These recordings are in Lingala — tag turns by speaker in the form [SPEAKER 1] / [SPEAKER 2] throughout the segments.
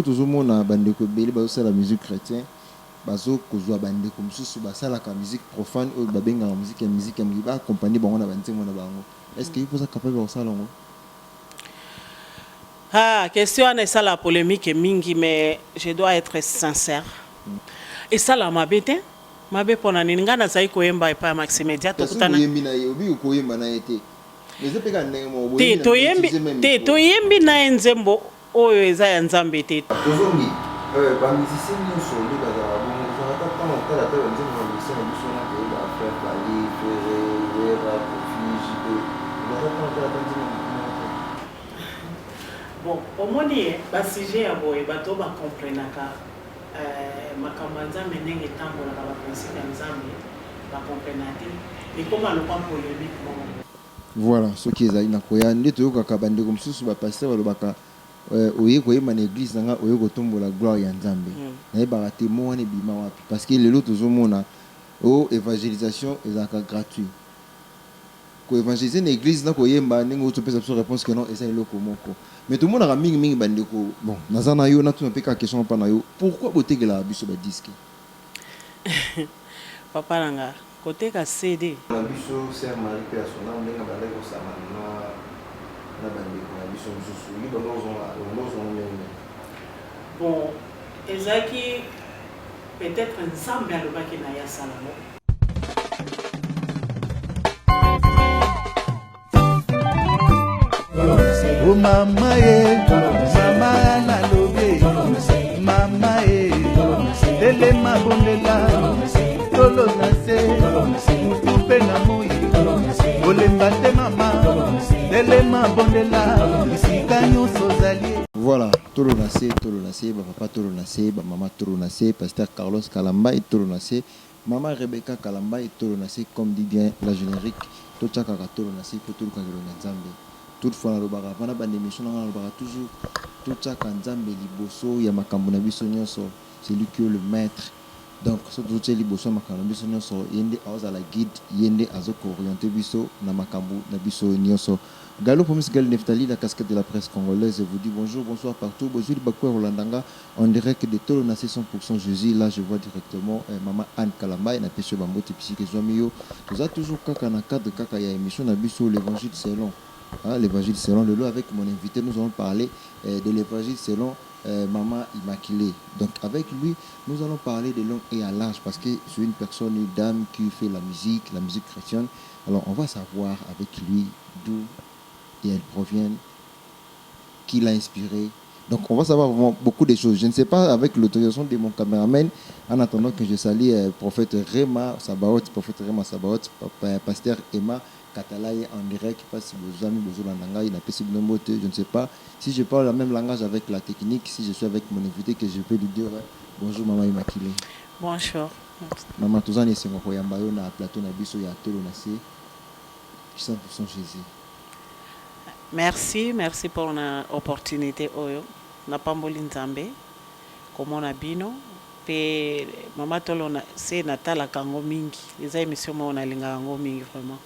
[SPEAKER 1] Tozomona bandeko ebele bazosala musique chrétien, bazokozwa bandeko mosusu basalaka musique profane oyo babengaka musique ya musique ya mokili, baaccompagne bango na banzembo na bango. Est ce que yo mpoza capable ya kosala yango?
[SPEAKER 2] Ah, question wana esala polémique mingi, mais je dois être sincère. Esala mabe te. Mabe mpona nini? Ngai nazali koyemba epai ya Maximedia, tokutana.
[SPEAKER 1] Oyembi na ye, obi koyemba na ye te, mais eza mpe kaka ndenge moko.
[SPEAKER 2] Te, toyembi te, toyembi na ye nzembo oyo eza ya Nzambe te.
[SPEAKER 1] Tozongi, bamusicien nyonso nde bazalaka bongo. Ozalaka ata ntango otala ata banzembo ya bamusicien na biso wana, toyeba frère Fally, Ferre, Wera, Koffi, JB, ozalaka ntango otala ata nzembo ya motu moko te.
[SPEAKER 2] Bon, omoni ye basujet ya boye, bato oyo bacomprenaka makambo ya Nzambe, ndenge etambolaka, baprincipe ya Nzambe, bacomprena te, ekoma lokwa polémique moko.
[SPEAKER 1] Voilà, soki ezali na koya nde toyokaka bandeko mosusu, bapasteur balobaka: oye koyemba na église na nga, oye kotombola gloire ya Nzambe. Nayebaka te mo wana ebima wapi, parce que lelo tozomona o évangélisation ezalaka gratuit. Koévangéliser na église na koyemba, ndenge oyo topesa biso réponse ke non, eza eloko moko, mais tomonaka mingimingi bandeko. Bon, naza na yo, natuna mpe kaka question mpa na yo: pourquoi botekelaka biso badisque?
[SPEAKER 2] Papa na nga, koteka CD.
[SPEAKER 1] Na biso sœur Marie mpe ya sona, ndenge bandaki kosangana na bandeko na biso mosusu, yo bando ozonga ndenge?
[SPEAKER 2] Bon, ezalaki peut-être Nzambe alobaki na ye asala ngo.
[SPEAKER 3] O mama ye, mama nalobi, mama ye, telema, bondela, tolo na se, mutu mpe na moi, kolemba te. Mama, telema, bondela bisika nyonso ozali.
[SPEAKER 1] Voilà, tolo na se, tolo na se, bapapa tolo na se, bamama tolo na se, pasteur Carlos Kalamba tolo na se, mama Rebecca Kalamba tolo na se. Comme dit bien la générique, totya kaka tolo na se mpo toluka elongi ya Nzambe. Toutefois nalobaka mpana banda émission na nga, nalobaka toujours: totyaka Nzambe liboso ya makambo na biso nyonso. C'est lui qui est le maître. Donc soki tozotia liboso ya makambo na biso nyonso, ye nde aozala guide, ye nde azokoorienter biso na makambo na biso nyonso. Gallo Promis Gal Neftali, la casquette de la presse congolaise, vous dit bonjour, bonsoir partout. Bonjour Bakou Rolandanga, en direct de Tolo na 100% Jésus. Là, je vois directement Maman Anne Kalamba, et na peso bambote pisike zwamio. Toza toujours kaka na cadre kaka ya émission na biso l'évangile selon. Hein, l'évangile selon le lot avec mon invité, nous allons parler de l'évangile selon Maman Immaculée. Donc avec lui, nous allons parler de long et à large parce que c'est une personne, une dame qui fait la musique chrétienne. Alors on va savoir avec lui d'où elle provient, qui l'a inspiré. Donc on va savoir vraiment beaucoup de choses. Je ne sais pas, avec l'autorisation de mon caméraman, en attendant que je salue prophète Rema Sabaoth, prophète Rema Sabaoth, papa, pasteur Emma Katalaye en direct, parce que vos amis, vos landanga, il a je ne sais pas si je parle le même langage avec la technique, si je suis avec mon invité, que je peux lui dire bonjour Maman Immaculée.
[SPEAKER 2] Bonjour.
[SPEAKER 1] Maman, toza na esengo koyamba yo na plateau na biso ya Tolo na se 100% Jésus.
[SPEAKER 2] Merci, merci pour l'opportunité oyo. Napamboli Nzambe komona bino mpe mama Tolo na se. Natalaka yango mingi, eza émission moko nalingaka yango mingi vraiment.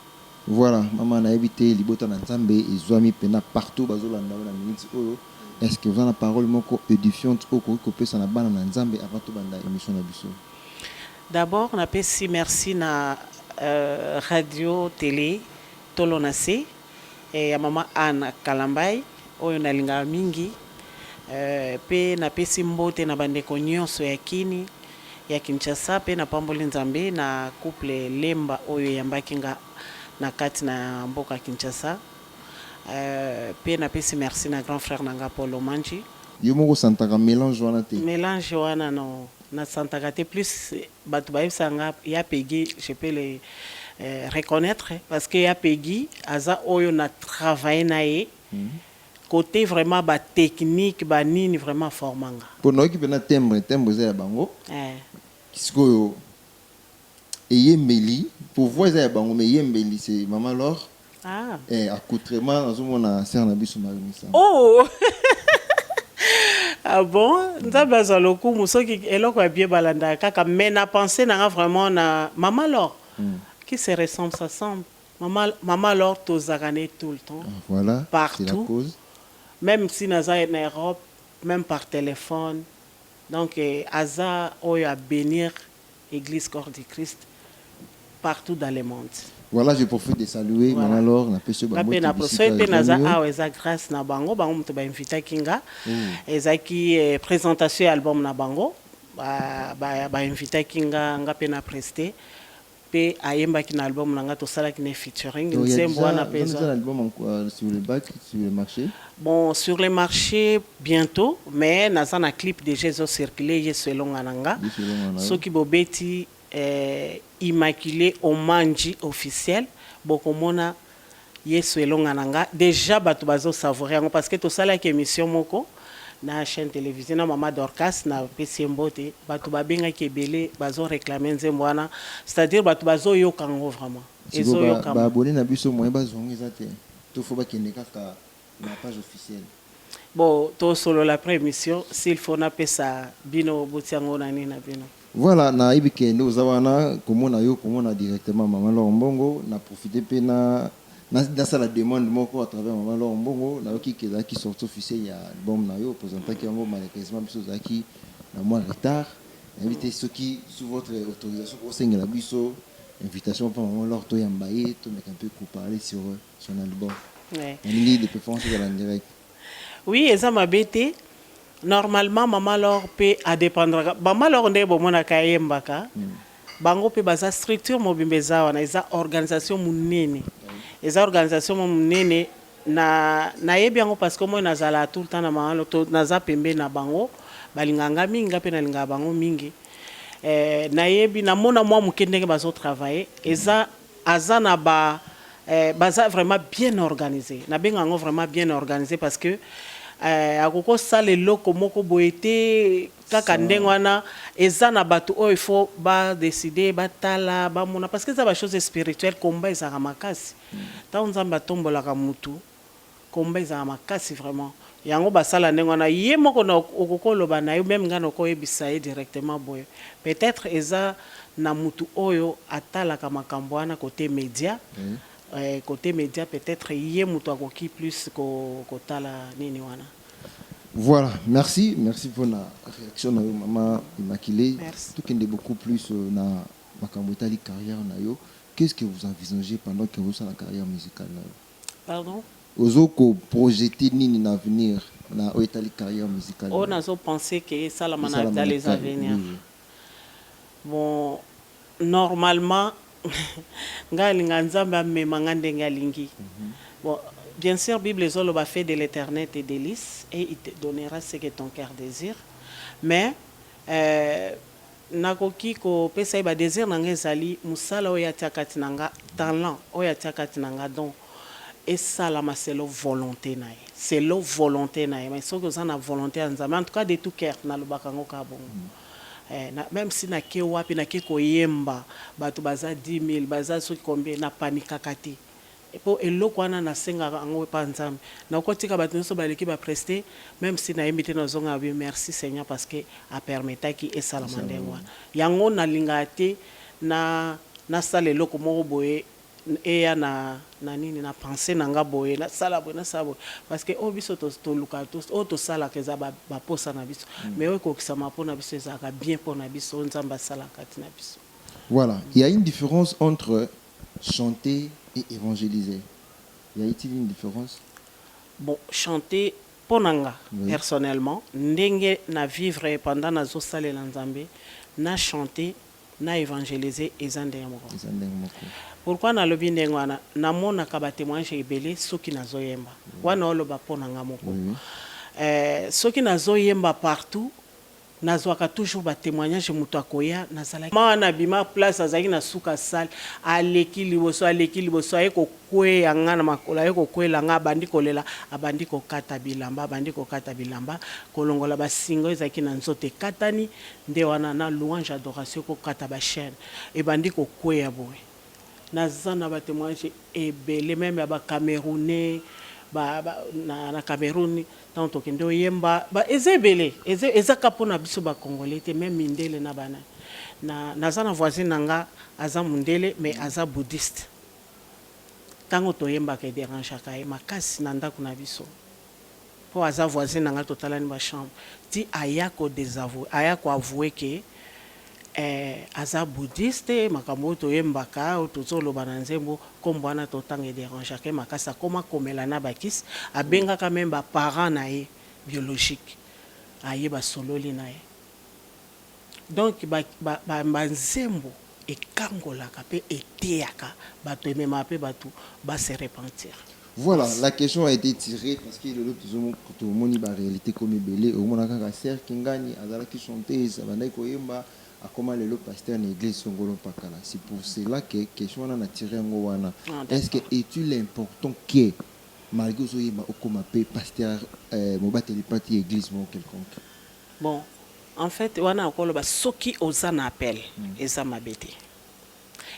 [SPEAKER 1] Voilà, mama, nayebi te libota na Nzambe ezwami mpena partout, bazolanda yo na minute oyo. Est ce que oza na parole moko édifiante oyo okoki kopesa na bana na Nzambe avant tobanda émission na biso?
[SPEAKER 2] D'abord napesi merci na radio télé Tolo na se ya mama Anne Kalambai oyo nalingaka mingi, mpe napesi mbote na bandeko nyonso ya Kini, ya Kinshasa, mpe napamboli Nzambe na couple Lemba oyo eyambaki nga na kati na mboka Kinshasa, mpe napesi merci na grand frère na nga Paul Omanji.
[SPEAKER 1] Yo moko osantaka mélange wana te?
[SPEAKER 2] Mélange wana, no, nasantaka te. Plus bato bayebisaka nga ya Pegi, je peux le reconnaître parce que ya Pegi aza oyo na travaille na ye côté vraiment batechnique banini, vraiment formanga.
[SPEAKER 1] Mpo nayoki mpena timbre, timbre eza ya bango. Sikoyo eyembeli po voix eza ya bango, mais eyembeli c'est Mama Laure.
[SPEAKER 2] Ah.
[SPEAKER 1] Accoutrement nazomona sœur na biso Marie Misamu.
[SPEAKER 2] Oh, ah bon, Nzambe azwa lokumu. Soki eloko ya bien balandaka kaka, mais na pensé nanga vraiment na Mama Laure, qui se ressemble s'assemble. Mama, Mama Laure, tozalaka ne tout le temps.
[SPEAKER 1] Ah, voilà, c'est la
[SPEAKER 2] Partout.
[SPEAKER 1] cause.
[SPEAKER 2] Même si naza na Europe. Meme par telephone donc aza oyo a benir eglise corps du Christ partout dans le monde.
[SPEAKER 1] Voilà je profite de saluer
[SPEAKER 2] Voilà.
[SPEAKER 1] maman Laure na pesi yo ba
[SPEAKER 2] Nga pe
[SPEAKER 1] mbote
[SPEAKER 2] na
[SPEAKER 1] bisika
[SPEAKER 2] soki pe naza
[SPEAKER 1] ozwami yo.
[SPEAKER 2] awa eza grace na bango, bango moto ba invitaki nga. Ezalaki presentation ya album na bango ba ba invitaki nga, nga pe na prester. Pe ayembaki na album na nga tosalaki na ye featuring
[SPEAKER 1] Donc il y a
[SPEAKER 2] nzembo
[SPEAKER 1] dejà
[SPEAKER 2] wana pe
[SPEAKER 1] oza dejà
[SPEAKER 2] eza
[SPEAKER 1] na album en sur le bac sur le marche?
[SPEAKER 2] Bon sur le marche bientot mais naza na clip dejà ezo circuler yesu elonga na nga
[SPEAKER 1] Yesu elonga na yo.
[SPEAKER 2] soki bobeti eh, Immaculee Omanji officiel bokomona Yesu elonga na nga dejà batu bazo savourer yango parce que tosalaki emission moko na chaine television na mama Dorcas na pesi ye mbote batu ba bengaki ebele bazo reclamer nzembo wana c'est à dire batu bazo yoka yango vraiment
[SPEAKER 1] Sikoyo
[SPEAKER 2] ezo
[SPEAKER 1] ba ba
[SPEAKER 2] yokama.
[SPEAKER 1] abonnes na biso moyen bazua yango eza te? To faut bakende kaka na page officielle?
[SPEAKER 2] Bon to solola après emission s'il faut na pesa bino botia yango na nini na bino.
[SPEAKER 1] Voilà na yebi ke nde oza wana komona yo komona directement maman l'or mbongo na profite pe na nasala demande moko à travers maman l'or mbongo nayoki ke ezalaki sortie officielle ya album na yo opresentaki yango malheureusement biso tozalaki na mwa retard nayebi te soki sous votre autorisation osengela biso invitation mpo maman l'or toyamba ye tomeka mpe ko parler sur son album nalingi de préférence ezala en direct.
[SPEAKER 2] Oui eza mabe te Normalement maman l'or pe a dependraka maman l'or nde bomonaka ayembaka bango pe baza structure mobimba eza wana eza organisation munene eza organisation mo munene na nayebi yango parce que moi nazala tout le temps na maman l'or naza pembeni na bango balingaka nga mingi nga pe nalingaka bango mingi eh, nayebi namona mwa moke ndenge bazo travailler eza aza na ba eh, baza vraiment bien organise nabenga yango vraiment bien organise parce que eh, akoki kosala eloko moko boye te kaka ndenge wana eza na bato oyo il faut ba decide batala bamona parce que eza ba chose spirituelle combat ezalaka makasi ntango Nzambe atombolaka mutu Combat ezalaka makasi vraiment. Yango basala ndenge wana ye moko na okoki oloba naye meme nga nakoki koyebisa ye directement boye peut etre eza na mutu oyo atalaka makambo wana cote media cote media peut etre ye mutu akoki plus kotala nini wana.
[SPEAKER 1] Voilà merci merci pona reaction na yo maman Immaculee tokende beaucoup plus na makambo etali carrière na yo qu'est ce que vous envisagez pendant que ozosala carrière musicale na yo?
[SPEAKER 2] Pardon?
[SPEAKER 1] Ozo ko projeter nini na avenir na oyo etali carrière musicale
[SPEAKER 2] Oyo
[SPEAKER 1] na yo?
[SPEAKER 2] nazo penser que esalama na
[SPEAKER 1] Esalama
[SPEAKER 2] dans
[SPEAKER 1] na
[SPEAKER 2] les
[SPEAKER 1] ka
[SPEAKER 2] avenirs.
[SPEAKER 1] oui oui.
[SPEAKER 2] Bon normalement nga nalinga Nzambe amema nga ndenge alingi. Bon bien sur bible ezo loba fais de l'eternel tes delices et il te donnera ce que ton cœur desire mais euh, Nakoki kopesa ye ba desirs na nga ezali musala oyo ye atia kati na nga, talent oyo atia kati na nga donc esalama selon volonte na ye, selon volonte na ye mais soki oza na volonte ya Nzambe en tout cas de tout cœur nalobaka yango kaka bongo eh, meme si nake wapi nake koyemba batu baza 10000 baza soki combien na panikaka te. Po eloko wana na sengaka yango epa nzambe nako tika batu nioso baleki ba preste meme si nayembi te nazonga na merci seigneur parce que a permetaki esalama ndenge wana yango nalingaka te na nasala eloko moko boye eya na na nini na pense na nga boye nasala boye nasala boye parce que oyo biso tolukaka oyo tosalaka eza ba posa na biso mais oyo ekokisama pona biso ezalaka bien pona biso oyo nzambe asalaka kati na biso.
[SPEAKER 1] Voilà, il ya une difference entre Chanter et evangeliser y a-t-il une difference?
[SPEAKER 2] Bon chanter pona nga
[SPEAKER 1] Oui.
[SPEAKER 2] personnellement ndenge na vivre pendant nazo salela Nzambe na chanter na evangeliser eza ndenge moko.
[SPEAKER 1] Eza ndenge moko.
[SPEAKER 2] Pourquoi nalobi ndenge wana namonaka ba temoignages ebele soki nazo yemba wana oloba pona nga moko
[SPEAKER 1] Oui, oui.
[SPEAKER 2] eh, soki nazo yemba partout Nazuaka toujours ba temoignage mutu akoya nazalaki Maman wana abima place azalaki na suka salle aleki liboso aleki liboso aye kokweya nga na makolo aye kokwela nga abandi kolela abandi kokata bilamba abandi kokata bilamba kolongola ba singa oyo ezalaki na nzoto ekatani nde wana na louange adoration kokata ba chaine ebandi kokweya boye Naza na ba temoignage ebele meme ya ba camerounais ba na Cameroun tango tokende oyemba ba eza ebele eza eza kaka pona biso ba congolais te meme mindele na ba nani na naza na voisine na nga aza mundele mais aza bouddhiste tango toyembaka e derangeaka ye makasi na ndaku na biso. Po aza voisine na nga totalani ba chambre ti aya ko desavoue aya ko avoue que eh aza bouddhiste makambo oyo toyembaka oyo tozo loba na nzembo kombo wana totanga e derangeaka ye makasi akoma komela na ba kisi abengaka meme ba parents na ye biologique aye basololi na ye donc ba ba ba nzembo ekangolaka pe eteyaka batu ememaka pe batu ba se repentir.
[SPEAKER 1] Voilà, la question a été tirée parce que lelo tozo tomoni ba réalité ekomi ebele omona kaka sœur Kingani azalaki chanteuse abandaki koyemba akoma lelo pasteur na église songolo mpakala c'est pour cela que question wana na tire yango wana
[SPEAKER 2] Ah
[SPEAKER 1] est-ce que
[SPEAKER 2] d'accord.
[SPEAKER 1] est-il important que malgré ozoyemba okoma pe pasteur euh, mobateli mpati ya église moko quelconque?
[SPEAKER 2] Bon en fait wana okoloba soki oza na appel eza mabe te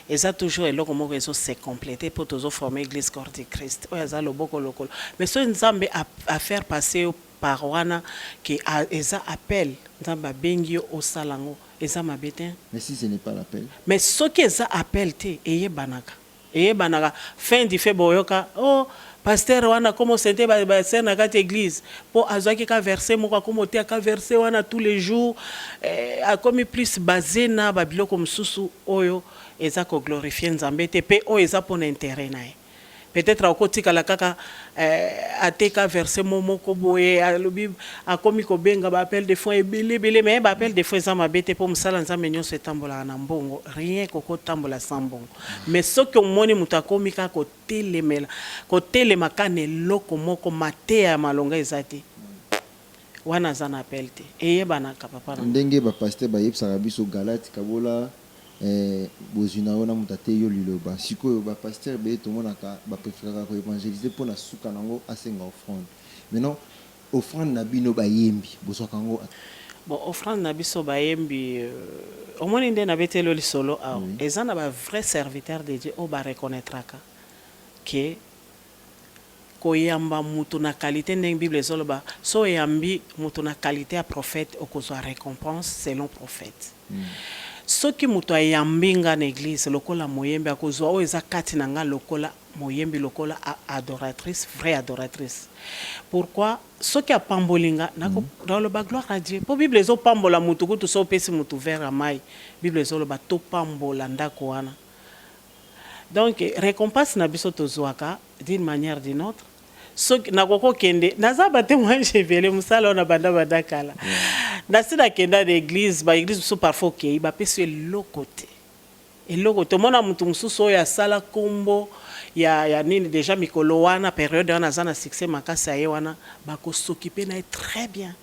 [SPEAKER 2] eza toujours eloko moko ezo se completer po tozo former eglise corps du Christ oyo aza loboko lokolo mais soki nzambe a faire passer yo par wana que eza appel nzambe abengi yo osala yango eza mabe te.
[SPEAKER 1] Mais si ce n'est pas l'appel?
[SPEAKER 2] Mais soki eza appel te eyebanaka. Eyebanaka fin du fait boyoka oh pasteur wana akoma osente ba ba sœur na kati eglise po azuaki ka verset moko akoma oteya ka verset wana tous les jours eh, akomi plus base na ba biloko mosusu oyo eza ko glorifier Nzambe te pe oyo eza pona interet na ye. Peut-etre akotikala kaka eh, ateka verset mo moko boye alobi akomi kobenga ba appel de fonds ebele ebele mais ba appel de fonds eza mabe te po mosala Nzambe nyonso etambolaka na mbongo rien ekoki kotambola sans mbongo mais soki omoni moto akomi kaka kotelemela kotelema kaka na eloko moko mateya ya malonga eza te wana aza na appel te eyebanaka papa na nga.
[SPEAKER 1] Ndenge ba pasteurs bayebisaka biso Galate kabola Eh bozwi na yo na moto ateyi yo liloba. Sikoyo ba pasteurs ebele tomonaka ba preferaka ko evangeliser po na suka na ngo asenga offrande. Maintenant offrande na bino bayembi bozwaka ngo wapi?
[SPEAKER 2] Bon offrande na biso bayembi omoni nde nabeteli yo lisolo awa eza na ba vrai serviteur de Dieu oyo ba reconnaitraka que koyamba mutu na qualite ndenge bible ezoloba soki oyambi mutu na qualite ya prophète okozwa recompense selon prophète soki mutu ayambi nga na eglise lokola moyembi akozwa oyo eza kati na nga lokola moyembi lokola adoratrice vraie adoratrice pourquoi soki apamboli nga nakoloba gloire à Dieu po bible ezopambola mutu kutu soki opesi mutu verre ya mayi bible ezoloba topambola ndako wana Donc recompense na biso tozuaka d'une manière d'une autre soki nakoki kokende naza ba temoignage ebele mosala oyo na banda banda kala nasi nakenda na eglise ba eglise mosusu parfois okeyi bapesi yo eloko te eloko te omona moto mosusu oyo asala kombo ya, ya nini deja mikolo wana periode wana aza na succès makasi aye wana bakosokipe na ye très bien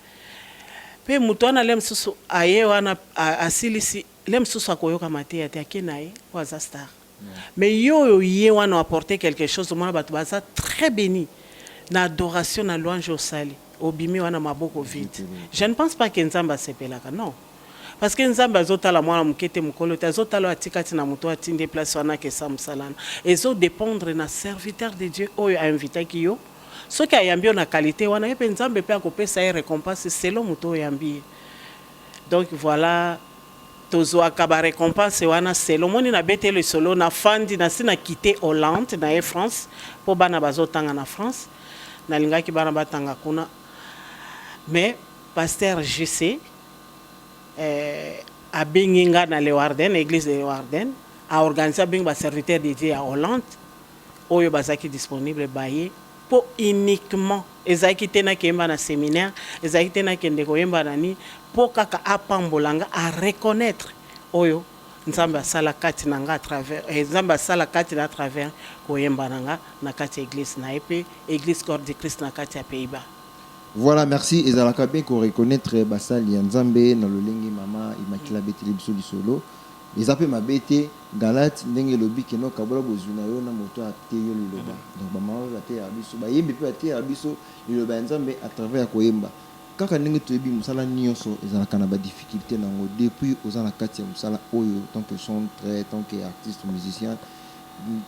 [SPEAKER 2] pe moto wana le mosusu aye wana asilisi Le mususu akoyoka mateya te ake naye po aza star mais yo oyo oye wana o apporter quelque chose omona batu baza très beni na adoration na louange osali obimi wana maboko vide je ne pense pas que nzambe asepelaka non parce que nzambe azotala mwana muke te mukolo te azotala oyo atikati na mutu oyo atindi ye place wana akesa musala wana ezo dependre na serviteur de Dieu oyo a invitaki yo soki ayambi yo na qualite wana ye pe nzambe pe akopesa ye recompense selon mutu oyo oyambi ye Donc voilà tozuaka ba recompense wana selon omoni na beti lisolo na fandi nasi na quitte Hollande naye France po bana bazo tanga na France nalingaki bana batanga kuna mais pasteur JC eh, abengi nga na Leeuwarden eglise de Leeuwarden a organise abengi ba serviteur de Dieu ya Hollande oyo bazalaki disponible baye po uniquement ezalaki te nakeyemba na seminaire, ezalaki te nakende koyemba na nini, po kaka apambola nga, a reconnaitre oyo Nzambe asala kati na nga à travers, Nzambe asala kati na à travers koyemba na nga na kati ya eglise na ye pe eglise Corps du Christ na kati ya Pays-Bas.
[SPEAKER 1] Voilà merci ezalaka bien ko reconnaitre basali ya Nzambe na lolenge mama Immaculee abeteli biso lisolo. Eza pe mabe te Galate ndenge elobi que no kabola bozwi na yo na moto ateyi yo liloba donc ba maman pe bateyaka biso bayembi pe bateyaka biso liloba ya Nzambe à travers ya koyemba kaka ndenge toyebi mosala nioso ezalaka na ba difficulte na yango depuis oza na kati ya mosala oyo tant que chantre tant que artiste musicien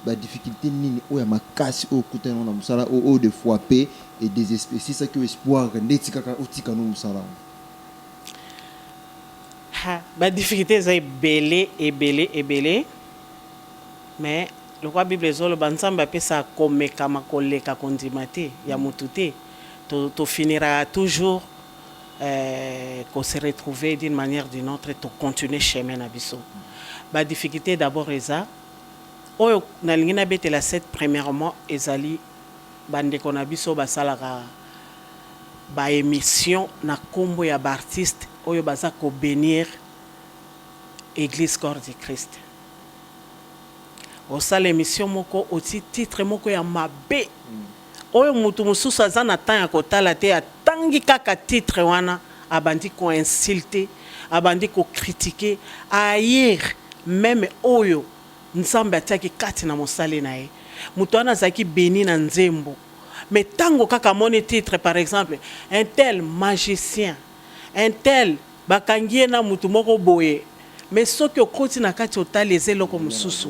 [SPEAKER 1] ba difficulte nini oyo ya makasi oyo okutani na yango na mosala oyo oyo de fois pe e esisaki yo espoir ndeti kaka otika no mosala yango.
[SPEAKER 2] Ha ba difficulte eza ebele ebele ebele mais lokola bible ezo loba nzambe apesaka komekama koleka kondima te ya mutu te. Tofiniraka toujours ko se retrouver d'une manière d'une autre, tocontinue chemin na biso. Badifficulté d'abord eza oyo nalingi nabetela cette. Premièrement, ezali bandeko na biso basalaka baémission na nkombo ya baartiste oyo baza kobénir Église Corps du Christ. Osala émission moko, oti titre moko ya mabe oyo mutu mosusu aza na temps ya kotala te, atangi kaka titre wana, abandi koinsulte, abandi kocritiquer, ahaïr même oyo Nzambe atiaki kati na mosali na ye. Moto wana azalaki béni na nzembo, mais ntango kaka amoni titre, par exemple, un tel magicien, un tel bakangi ye na mutu moko boye, mais soki okoti na kati, otali, eza eloko mosusu.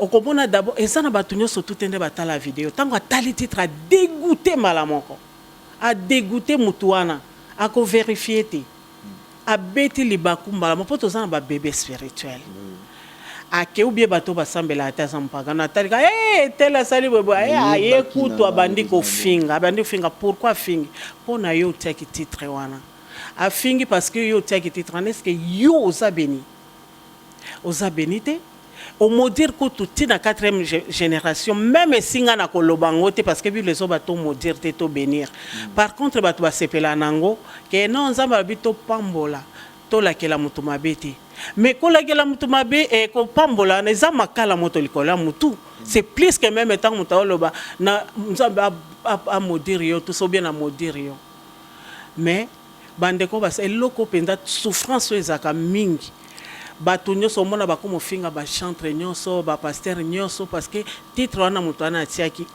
[SPEAKER 2] Okomona d'abord eza na bato nyonso tu te nde batala video. Ntango atali titre, adégoûte mbala moko, adégoûte mutu wana, akovérifier te, abeti libaku mbala moko, mpo toza na babébé spirituel. Ake ubie bato basambelaka te, aza mpagano, atalika hey, tel asali boye, aye kutu abandi kofinga, abandi kofinga. Pourquoi afingi? Mpo na yo otiaki titre wana. Afingi parce que yo otiaki titre wana. Est-ce yo oza béni? Oza béni te. Omaudire kutu ntina quatrième génération, même esinga na koloba yango te, parce que Bible ezoba tomaudire te, tobénir. Par contre, bato basepela nango ke non, Nzambe alobi topambola, tolakela moto mabe te. Mais kolakela moto mabe e kopambola wana eza makala moto likolo ya motu. C'est plus que même ntango moto aoloba na Nzambe amaudire yo tout ça, ou bien amaudire yo. Mais bandeko, basa eloko mpenza, souffrance oyo ezalaka mingi, bato nyonso omona bakoma ofinga bachantre nyonso, bapasteur nyonso, parce que titre wana moto wana atiaki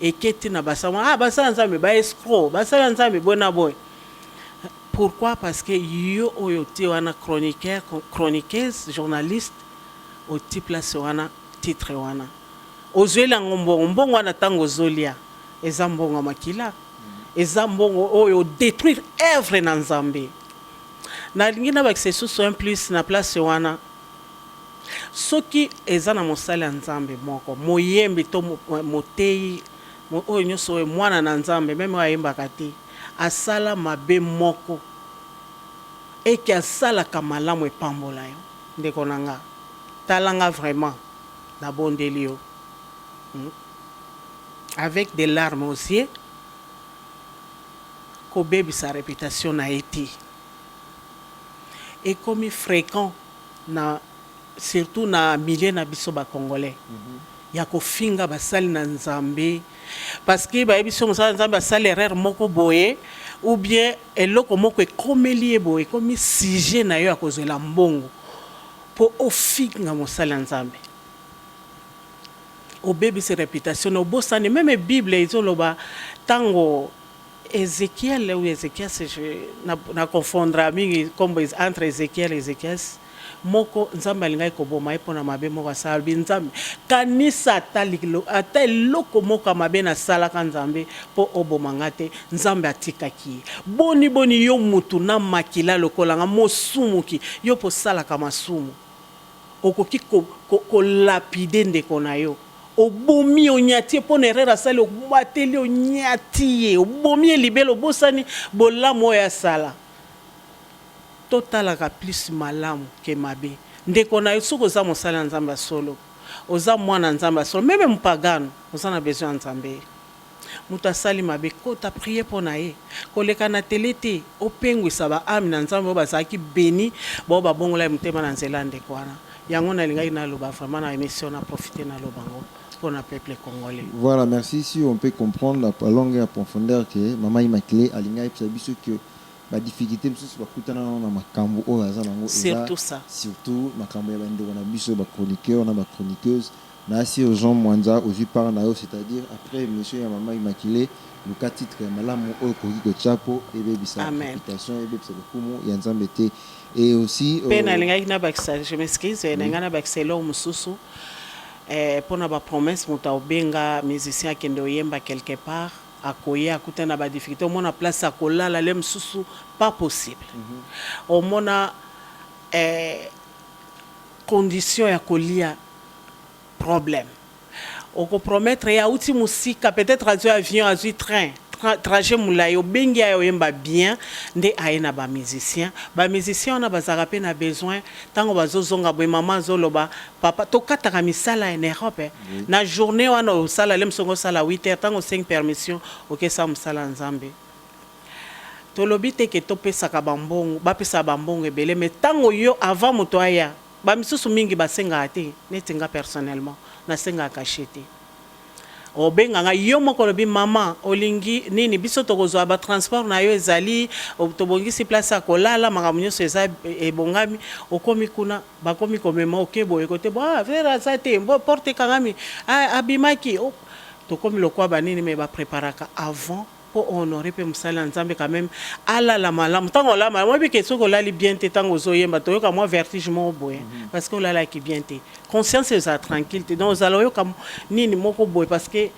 [SPEAKER 2] eketi na basala, ah, basala Nzambe baescroc, basala Nzambe boye na boye. Pourquoi? Parce que yo oyo otie wana, chroniqueur, chroniqueuse, journaliste, oti place wana titre wana, ozweli yango mbongo. Mbongo wana, ntango ozolia, eza mbongo ya makila, eza mbongo oyo odétruire œuvre na Nzambe. Nalingi nabakisa lisusu un plus na place wana. Soki eza na mosali ya Nzambe moko, moyembi to moteyi, oyo nyonso oyo mwana na Nzambe, même oyo ayembaka te, asala mabe moko eke asalaka malamu epambola yo, ndeko na nga, talanga vraiment, nabondeli yo, Avec des larmes aux yeux, kobebisa réputation na ye te. Ekomi fréquent na surtout na milieu na biso bacongolais ya kofinga basali na Nzambe, parce que bayebi so mosala Nzambe asali erreur moko boye ou bien eloko moko ekomeli ye boye, ekomi sujet na yo ya kozwela mbongo mpo ofinga mosali ya Nzambe, obebisi réputation na obosani. Même Bible ezoloba, ntango Ézéchiel ou Ézéchias, na, na confondre mingi kombo entre Ézéchiel et Ézéchias moko, Nzambe alingaki koboma ye mpona mabe moko asala. Alobi: "Nzambe, kanisa ata eloko moko ya mabe nasalaka, Nzambe, mpo oboma nga te." Nzambe atikaki ye. Boni boni yo mutu na makila lokola nga, mosumuki, yo mpo osalaka masumu, okoki kolapider ndeko na yo, obomi, onyati ye mpo na erreur asali, obateli, onyati ye, obomi ye libela, obosani bolamu oyo asala. Totalaka plus malamu ke mabe. Ndeko na yo, soki oza mosali ya Nzambe ya solo, oza mwana Nzambe ya solo, même mopagano, oza na besoin ya Nzambe. Moto asali mabe, kota prier mpo na ye. Koleka na tele te, opengwisa baâme na Nzambe oyo bazalaki béni, bao babongola ye motema na nzela ya ndeko wana. Yango nalingaki naloba vraiment na émission, na profite naloba yango mpo na peuple congolais.
[SPEAKER 1] Voilà, merci. Si on peut comprendre la longue et la profondeur que Maman Immaculée alinga yebisa biso que ba difficulté mosusu bakutana na makambo oyo aza nango eza
[SPEAKER 2] Surtout ça.
[SPEAKER 1] Surtout makambo ya bandeko na biso bachroniqueur na bachroniqueuse. Nasi Jean Mwanza, ozwi part na yo, c'est-à-dire après émission ya Mama Immaculée, luka titre ya malamu oyo okoki kotia mpo ebebisa
[SPEAKER 2] Amen.
[SPEAKER 1] réputation, ebebisa lokumu ya Nzambe te. Et aussi
[SPEAKER 2] Mpe nalingaki nabakisa, je m'excuse, nalingai nabakisa eloko mosusu mpona bapromesse. Moto aobenga musicien akende oyemba quelque part, akoya, akuta na badifficulté. Omona place akolala le mosusu pas possible, omona condition ya kolia problème. Okopromettre ye, auti mosika, peut-être azwi avion, azwi train, trajet molai, obengi ye oyemba bien, nde aye na bamusicien. Bamusicien wana bazalaka mpe na besoin. Ntango bazozonga boye, mama azoloba: "Papa, tokataka misala na Europe, eh." Na journée wana osala le mosongo, osala 8 heures, ntango osengi permission, okesala mosala ya Nzambe. Tolobi te ke topesaka bambongo, bapesaka bambongo ebele, mais ntango yo, avant moto aya, bamisusu mingi basengaka te. Neti nga personnellement, nasengaka cachet te. Obenganga yo moko, olobi: "Mama, olingi nini? Biso tokozwa batransport na yo, ezali tobongisi place ya kolala, makambo nyonso eza ebongami." Okomi kuna, bakomi komema, oke boye kote bo, ah, frère aza te, bo porte ekangami, ah, abimaki. Oh, tokomi lokwa banini, me bapreparaka avant mpo honore mpe mosali ya Nzambe quand même alala malamu. Ntango olala malamu, oyebi ke soki olali bien te, ntango ozoyemba, toyoka mwa vertige moko boye, parce que olalaki bien te, conscience ezala tranquille te. Donc ozala oyoka nini moko boye, parce que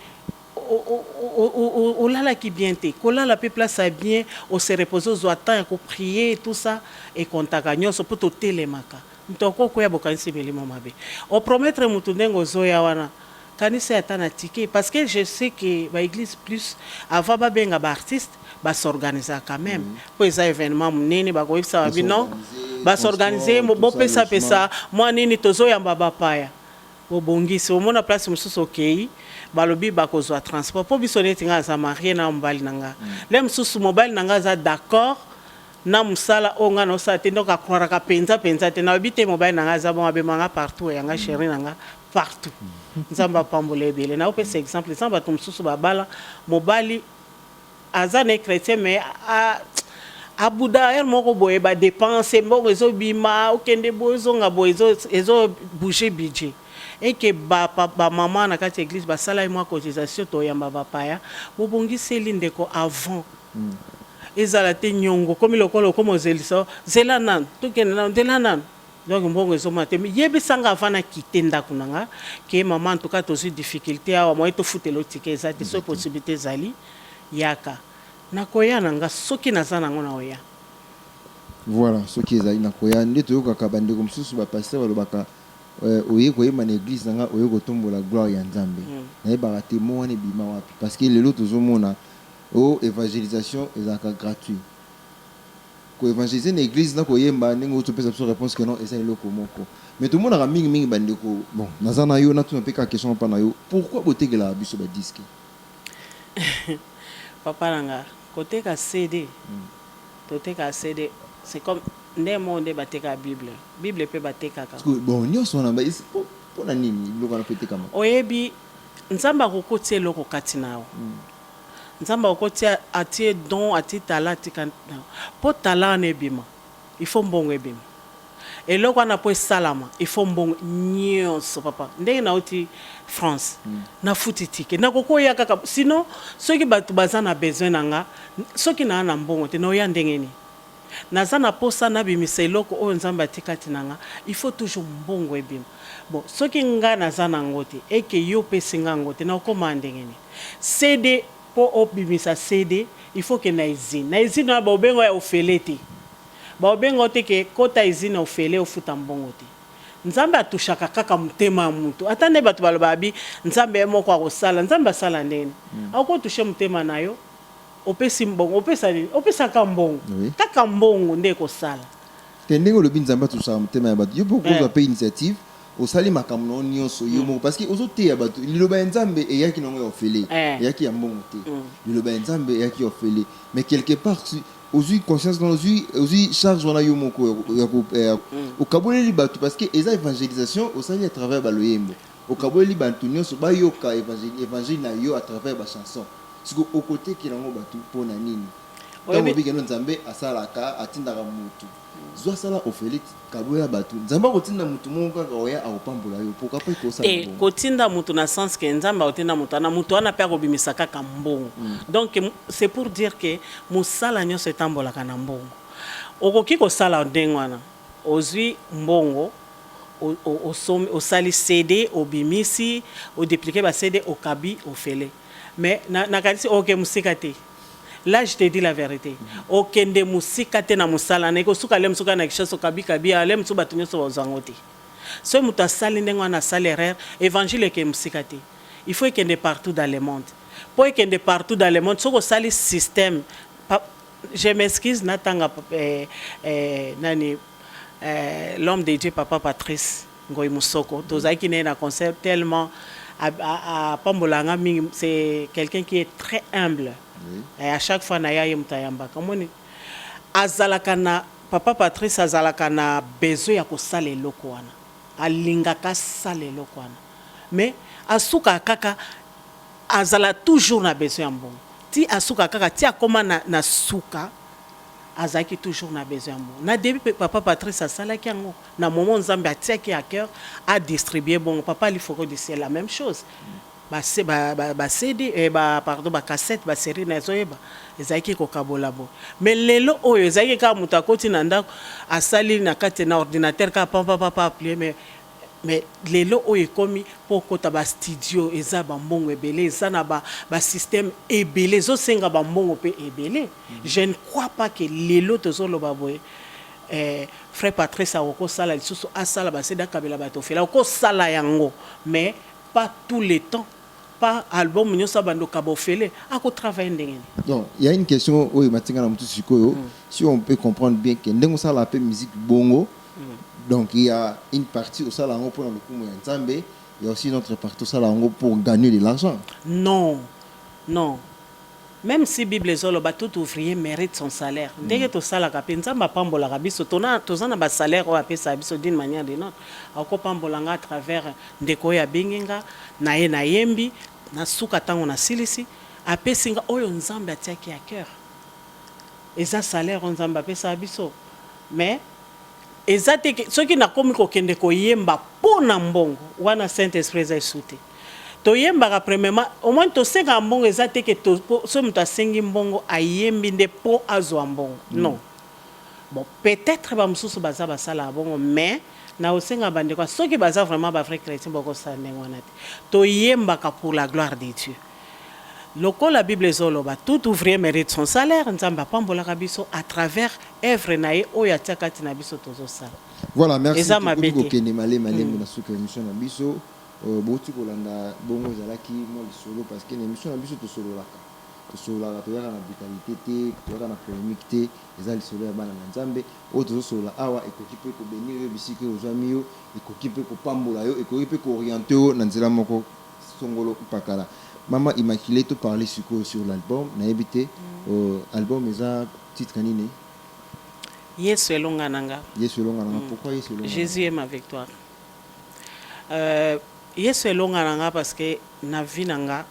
[SPEAKER 2] olalaki bien te. Kolala mpe place ya bien, ose repose, ozwa temps ya koprier, tout ça ekontaka nyonso mpo totelemaka. Moto akokoya, bokanisi milimo mabe. Opromettre motu ndenge ozoya wana, kanisa ata na ticket, parce que je sais que baéglise plus avant babenga baartiste, basorganisaka quand même, mpo eza événement monene. Bakoyebisa babi non, basorganize, bopesapesa mwa nini, tozoyamba bapaya, bobongisi. Omona place mosusu, okei, balobi bakozwa transport mpo biso. Neti nga aza marié na mobali na nga, le mosusu mobali na nga aza d'accord na mosala oyo nga naosala te, donc akroiraka mpenza mpenza te. Nayebi te, mobali na nga aza bon, abemanga partout, yanga chéri na nga partout. Nzambe apambola ebele. Naopesa exemple eza bato mosusu babala, mobali aza na chrétien, mais abuda heure moko boye, badepense, mbongo ezobima, okende boye, ozonga boye, ezobouge budget eke. Bamama na kati ya église basala ye mwa cotisation, toyamba bapaya, bobongiseli ndeko avant. Ezala te nyongo komi lokola okoma ozelisa, zela nanu, tokende nanu, nzela nanu. Donc mbongo ezomona te. Yebisanga avant nakite ndako na nga ke: "Mama, en tout cas tozwi difficulté awa, moye tofutela otike eza te. Soki possibilité ezali, yaka." Nakoya na nga soki naza nango, na oya.
[SPEAKER 1] Voilà, soki ezali na koya. Nde toyokaka bandeko mosusu, bapasteur balobaka: oye koyemba na église na nga, oye kotombola gloire ya Nzambe. Nayebaka te mo wana ebima wapi, parce que lelo tozomona o évangélisation ezalaka gratuit. Koévangéliser na église na koyemba, ndenge otopesa biso réponse ke non, eza eloko moko, mais tomonaka mingimingi bandeko. Bon, naza na yo, natuna mpe kaka question mpa na yo: pourquoi botekelaka biso badisque?
[SPEAKER 2] Papa na nga, koteka CD, toteka CD, c'est comme nde mo nde batekaka Bible. Bible mpe batekaka.
[SPEAKER 1] Bon, nyonso wana mpo na nini biloko wana mpo etekama?
[SPEAKER 2] Oyebi, Nzambe akokotia eloko kati na yo. Nzambe akokotia, atie don, atie tala, atika mpo tala wana ebima, il faut mbongo ebima. Eloko wana mpo esalama, il faut mbongo nyonso. Papa, ndenge nauti France, nafuti ticket, nakoki oya kaka. Sinon soki bato baza na besoin na nga, soki naa na mbongo te, naoya ndenge nini? Naza na posa nabimisa eloko oyo Nzambe atikati na nga, il faut toujours mbongo ebima. Bon, soki nga naza nango te, eke yo opesi nga yango te, nakokóma ndenge nini? CD, mpo obimisa CD, il faut ke na usine. Na usine wana, baobenga ya ofele te, baobenga te ke kota usine ofele, ofuta mbongo te. Nzambe atushaka kaka motema ya mutu. Ata nde bato balobaka bi Nzambe ye moko akosala, Nzambe asala ndeni? Akotushe motema na yo, opesi mbongo, opesa nini, opesaka mbongo. Kaka mbongo nde ekosala.
[SPEAKER 1] Te, ndenge olobi Nzambe atusaka motema ya bato, yo mpo kozwa mpe initiative, osali makambo na yo nyonso yo moko, parce que ozoteya bato liloba ya Nzambe, eyaki nango ya ofele, eyaki ya mbongo te. Liloba ya Nzambe eyaki ya ofele, mais quelque part ozwi conscience wana, ozwi charge wana yo moko okaboleli bato, parce que eza évangélisation osali à travers baloyembo. Okaboleli bato nyonso bayoka évangile na yo à travers bachanson. Siko okotekela yango bato mpo na nini? Ntango obikeno Nzambe asalaka, atindaka motu, zwa, asala ofele, kaboya bato. Nzambe akotinda motu moko kaka oya akopambola yo. Pourquoi pas ekosala?
[SPEAKER 2] Te, kotinda motu na sens ke Nzambe akotinda motu wana, motu wana mpe akobimisa kaka mbongo. Donc c'est pour dire que mosala nyonso etambolaka na mbongo. Okoki kosala ndenge wana, ozwi mbongo, osali CD, obimisi, oduplike bacd, okabi ofele. Mais nakanisi oke mosika te. Là, je te dis la vérité, okende mosika te na mosala na ekosuka le mosuka na Kinshasa, okabikabi ale mosusu, bato nyonso bazwango te. Soki moto asali ndenge wana, asali erreur. Évangile eke mosika te. Il faut ekende partout dans le monde. Mpo ekende partout dans le monde, soki osali système, je m'excuse, natanga nani, l'homme de Dieu, papa Patrice Ngoi Musoko. Tozalaki na ye na concert, tellement apambolanga mingi. C'est quelqu'un qui est très humble. Et à chaque fois na ya ye, moto ayambaka, omoni, azalaka na, papa Patrice azalaka na besoin ya kosala eloko wana, alingaka asala eloko wana, mais asukaka kaka, azala toujours na besoin ya mbongo. Ti asuka kaka, ti akóma na suka, azalaki toujours na besoin ya mbongo. Na début papa Patrice asalaki yango na moment Nzambe atiaki ya cœur adistribue bongo. Papa Lifoko du Ciel, la même chose, ba ba CD, pardon, bacassette, basérie, nazoyeba ezalaki kokabola boye. Mais lelo oyo ezalaki kaka moto akoti na ndako, asali na kati na ordinateur kaka pampapapa, aplie. Mais lelo oyo ekomi mpo okota bastudio, eza bambongo ebele, eza na basystème ebele, ezosenga bambongo mpe ebele. Je ne crois pas que lelo tozoloba boye, frère Patrice akokosala lisusu, asala baCD, akabela bato ofela. Okosala yango, mais pas tout le temps, pas album nyonso abanda okaba ofele. Akotravaille ndenge nini?
[SPEAKER 1] Donc il y a une question oyo matinga na motu sikoyo. Si on peut comprendre bien que ndenge osala mpe musique bongo, donc il y a une partie osala yango mpona lokumu ya Nzambe, il y a aussi une autre partie osala yango pour gagner de l'argent.
[SPEAKER 2] Non, non, même si Bible ezoloba tout ouvrier mérite son salaire, ndenge tosalaka mpe Nzambe apambolaka biso, toza na basalaire oyo apesaka biso d'une manière d'une autre. Akopambola nga à travers ndeko oyo abengi nga na ye, nayembi, nasuka, ntango nasilisi, apesi nga oyo Nzambe atiaki ya cœur. Eza salaire oyo Nzambe apesaka biso. Mais eza te soki nakomi kokende koyemba mpo na mbongo wana, Saint Esprit eza esu te. Toyembaka premièrement, au moins tosengaka mbongo, eza te ke soki moto asengi mbongo, ayembi nde mpo azwa mbongo. Non, bon, peut-être bamosusu baza basalaka bongo, mais na kosenga bandeko, soki baza vraiment bavrai chrétien, bakosala ndenge wana te. Toyembaka pour la gloire de Dieu. Lokola Bible ezoloba tout ouvrier mérite son salaire, Nzambe apambolaka biso à travers œuvre na ye oyo atia kati na biso tozosala.
[SPEAKER 1] Voilà, merci.
[SPEAKER 2] Eza mabe
[SPEAKER 1] Tokoki
[SPEAKER 2] te.
[SPEAKER 1] Kokende malema malembe na suka ya émission na biso. Bouti kolanda bongo, ezalaki mwa lisolo, parce que na émission na biso tosololaka, tosololaka, toyaka na brutalité te, toyaka na polémique te. Eza lisolo ya bana na Nzambe oyo tozosolola awa. Ekoki mpe kobénir yo bisika oyo ozwami yo, ekoki mpe kopambola yo, ekoki mpe kooriente yo na nzela moko songolo mpakala. Mama Immaculée, toparle sikoyo sur l'album. Nayebi te, album eza titre nini?
[SPEAKER 2] Yesu elonga na nga.
[SPEAKER 1] Yesu elonga na nga. Pourquoi Yesu elonga na nga?
[SPEAKER 2] Jésus est ma victoire. Yesu elonga na nga parce que na vie na nga,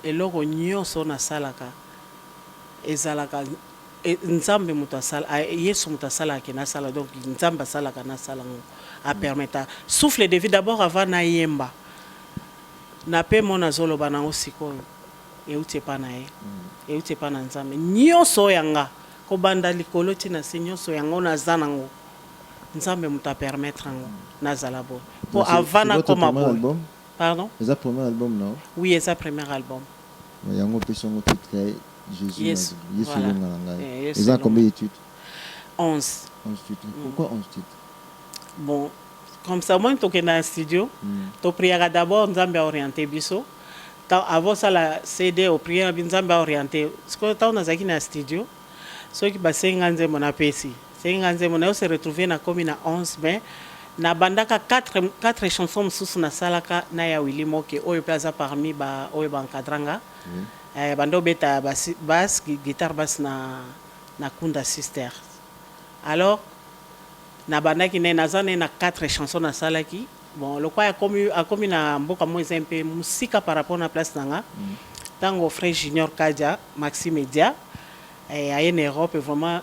[SPEAKER 2] eloko nyonso nasalaka ezalaka Nzambe moto asala, Yesu moto asalaka ke nasala. Donc Nzambe asalaka nasala yango, apermettre souffle de vie d'abord avant nayemba na mpe mo nazoloba nango sikoyo, euti epa na ye, euti epa na Nzambe. Nyonso oyo yanga, kobanda likolo ntina se, nyonso yango naza nango, Nzambe moto apermettre yango nazala boye mpo avant nakoma boye. Pardon?
[SPEAKER 1] Eza premier album na?
[SPEAKER 2] Oui, eza premier album.
[SPEAKER 1] Yango opesi yango titre Jésus, Yesu elonga na ngai. Eza combien de titres?
[SPEAKER 2] 11.
[SPEAKER 1] 11 titres. Pourquoi 11 titres?
[SPEAKER 2] Bon, comme ça moi tokenda na studio, topriaka d'abord Nzambe aoriente biso. Avant osala CD, oprier Nzambe aoriente. Sikoyo ntango nazalaki na studio, soki basengi nga nzembo, napesi, sengi nga nzembo nayo, se retrouve nakomi na 11. Mais nabandaka 4, 4 chansons mosusu nasalaka na ya Willi Moke, oyo mpe aza parmi ba oyo baencadra nga. Banda obeta basse, guitare basse na Kunda Sister. Alors nabandaki ne, naza ne na 4 chansons nasalaki. Bon, lokwa akomi na mboka mo eza mpe mosika par rapport na place na nga. Ntango frère Junior Kadia Maxi Media aye na Europe, vraiment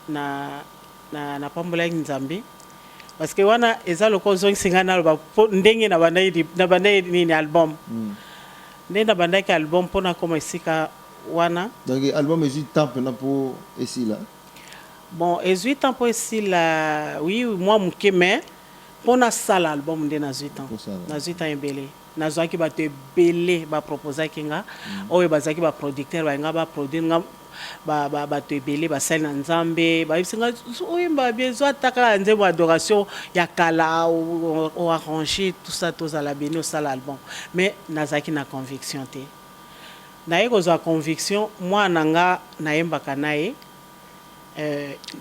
[SPEAKER 2] na napambolaki Nzambe, parce que wana eza lokola ozongisi ngai naloba ndenge nabandaki nini album, ndenge nabandaki album mpo nakoma esika wana.
[SPEAKER 1] Donc album ezwi temps mpena mpo esila?
[SPEAKER 2] Bon, ezwi temps mpo esila, oui, mwa moke, mais Mpo nasala album nde nazwi temps.
[SPEAKER 1] Kosala.
[SPEAKER 2] Nazwi temps ebele. Nazwaki bato ebele baproposaki nga, oyo bazalaki baproducteur, balinga baproduire nga. Bato ebele basali na Nzambe bayebisi nga: "Oyemba bien, zwa ata kaka nzembo adoration ya kala, oarrange tout ça, tozala beni, osala album." Mais nazalaki na conviction te. Naye kozwa conviction, mwana nga nayembaka na ye,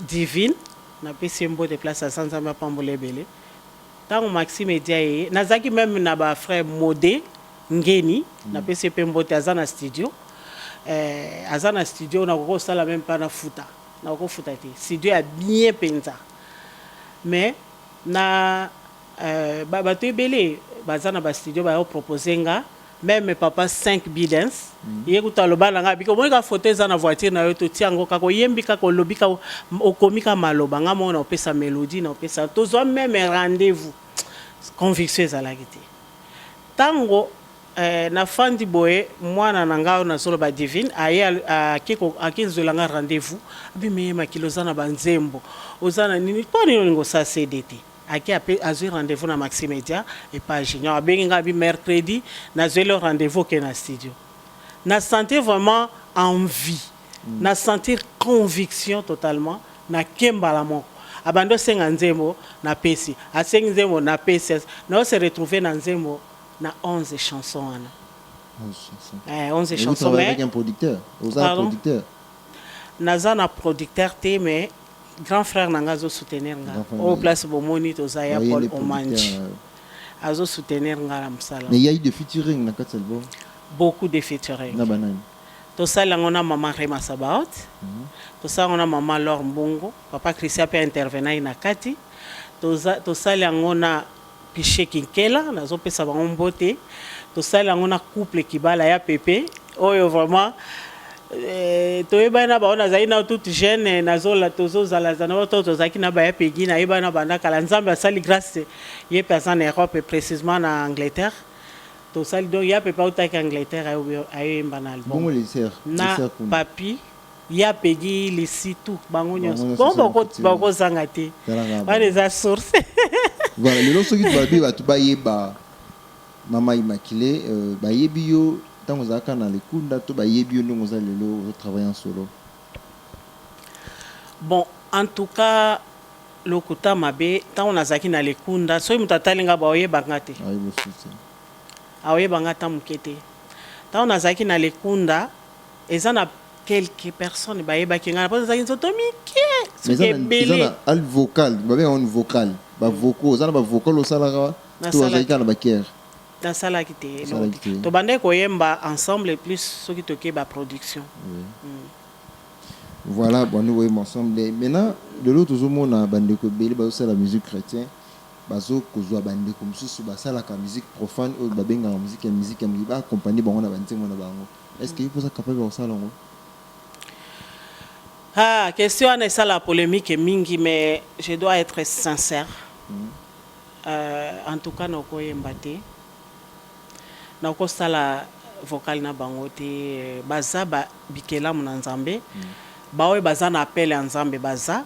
[SPEAKER 2] Divine, napesi ye mbote place aza, Nzambe apambola ebele. Ntango Maxime Edia ye, nazalaki même na bafrère Mode Ngeni, napesi ye mpe mbote, aza na studio, aza na studio. Nakoki kosala même mpa na futa, nakoki kofuta te, studio ya bien mpenza. Mais na bato ebele baza na bastudio bayopropose nga, même papa 5 Bidens, ye kuta aloba na nga: "Biki omoni ka photo eza na voiture na yo, totia yango kaka, oyembi kaka, olobi kaka, okomi ka maloba, nga moko na opesa mélodie, na opesa." Tozwa même rendez-vous. Conviction ezalaki te. Ntango nafandi boye, mwana na ngai oyo nazoloba, Divine, aye akezwela nga rendez-vous, abimi ye makili, oza na banzembo, oza na nini, mpo nini olingi osala CD te? Ake ape azwi rendez-vous na Maxi Media epa Junior. Abengi ngai, abi: "Mercredi nazweli rendez-vous, oke na studio." Na sentir vraiment envie, na sentir conviction totalement. Nakembala moko, abandi osenga nzembo, napesi, asengi nzembo, napesi, nao se retrouver na nzembo na 11 chansons wana.
[SPEAKER 1] 11 chansons.
[SPEAKER 2] 11
[SPEAKER 1] Et vous
[SPEAKER 2] chansons.
[SPEAKER 1] travaillez
[SPEAKER 2] Mais
[SPEAKER 1] avec un producteur? Oza
[SPEAKER 2] Pardon?
[SPEAKER 1] producteur?
[SPEAKER 2] Naza na producteur te, mais grand frère na nga azosoutenir nga.
[SPEAKER 1] Grand frère
[SPEAKER 2] Oyo
[SPEAKER 1] na ye.
[SPEAKER 2] place bomoni toza ya
[SPEAKER 1] Oye
[SPEAKER 2] Paul
[SPEAKER 1] nde producteur
[SPEAKER 2] Omanji
[SPEAKER 1] na yo.
[SPEAKER 2] azosoutenir nga na mosala.
[SPEAKER 1] Mais il y a eu des featuring na kati album?
[SPEAKER 2] Beaucoup de featuring.
[SPEAKER 1] Na banani?
[SPEAKER 2] Tosali yango na mama Rema Sabaot, tosali yango na mama Lor Mbongo, papa Christian mpe intervenaki na kati. Tosali yango na Piche Kinkela, nazopesa bango mbote. Tosali yango na couple Kibala ya Pepe, oyo vraiment toyebani na bango. Nazali na toute jeune, nazola, tozozalaza na to tozalaki na baya pegi, nayebani na banda kala. Nzambe asali grâce, ye mpe aza na Europe, précisément na Angleterre. Tosali donc ya Pepe autaki Angleterre, ayoyemba na album.
[SPEAKER 1] Bongo les sœurs? Les
[SPEAKER 2] Na
[SPEAKER 1] sœurs kuna?
[SPEAKER 2] Papi ya Pegi, lisi, tout bango nyonso.
[SPEAKER 1] Bango nyonso
[SPEAKER 2] Bongo
[SPEAKER 1] eza featuring.
[SPEAKER 2] bakozanga te.
[SPEAKER 1] Talaka.
[SPEAKER 2] Wana eza source.
[SPEAKER 1] Voilà, lelo soki babi bato bayeba mama Immaculée, bayebi yo ntango ozalaka na Lekunda to bayebi yo ndenge oza lelo, ozotravaille en solo?
[SPEAKER 2] Bon, en tout cas, lokuta mabe, ntango nazalaki na Lekunda, soki moto atali nga, baoyebanga te.
[SPEAKER 1] Ayebi mosusu te.
[SPEAKER 2] Aoyebanga ata moke te. Ntango nazalaki na Lekunda, eza na quelques personnes bayebaki ngai, mpo nazalaki nzoto mike.
[SPEAKER 1] Mais
[SPEAKER 2] Soki
[SPEAKER 1] eza na- eza
[SPEAKER 2] ebele.
[SPEAKER 1] Na al vocal, babengaka ngo vocal, bavocaux, oza na bavocal osalaka to?
[SPEAKER 2] Nasalaki.
[SPEAKER 1] Ozalaki kaka na bakere?
[SPEAKER 2] Nasalaki te eloko
[SPEAKER 1] Osalaki
[SPEAKER 2] te.
[SPEAKER 1] te.
[SPEAKER 2] Tobandaki koyemba ensemble plus soki tokei baproduction.
[SPEAKER 1] Voilà, bando boyemba ensemble. Maintenant, lelo tozomona bandeko ebele bazosala musique chrétien, bazokozwa bandeko mosusu basalaka musique profane, oyo babengaka musique ya musique, baaccompagne bango na banzembo na bango. Est ce que yo mpoza capable ya kosala yango?
[SPEAKER 2] Ah, question wana esala polémique mingi, mais je dois être sincère. En tout cas, nakoyemba te, nakosala vocal na bango te. Baza bikelamu na Nzambe. Baoyo baza na appel ya Nzambe, baza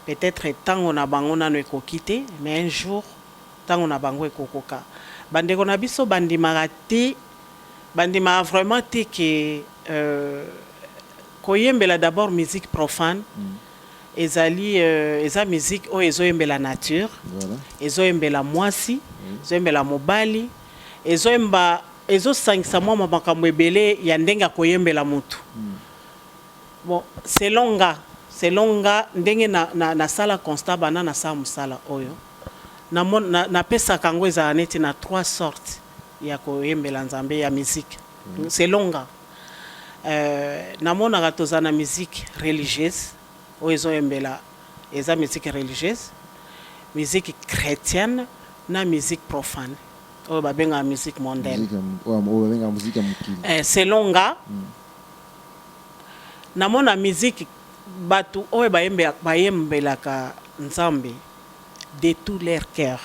[SPEAKER 2] peut-être ntango na bango nano ekoki te, mais un jour ntango na bango ekokoka. Bandeko na biso bandimaka te, bandimaka vraiment te ke koyembela d'abord musique profane ezali eza musique oyo ezoyembela nature, ezoyembela mwasi, ezoyembela mobali, ezoyemba, ezosangisa mwa makambo ebele ya ndenge ya koyembela motu. Bon, selon nga, ndenge nasala na constat banda nasala mosala oyo, napesaka yango, ezala neti na trois sortes ya koyembela Nzambe ya musique. Selon nga, namonaka toza na musique religieuse oyo ezoyembela, eza musique religieuse, musique chrétienne na musique profane oyo babengaka musique mondaine.
[SPEAKER 1] Musique oyo babengaka musique ya mokili.
[SPEAKER 2] Selon nga, namona musique, bato oyo bayembelaka Nzambe de tout leur cœur,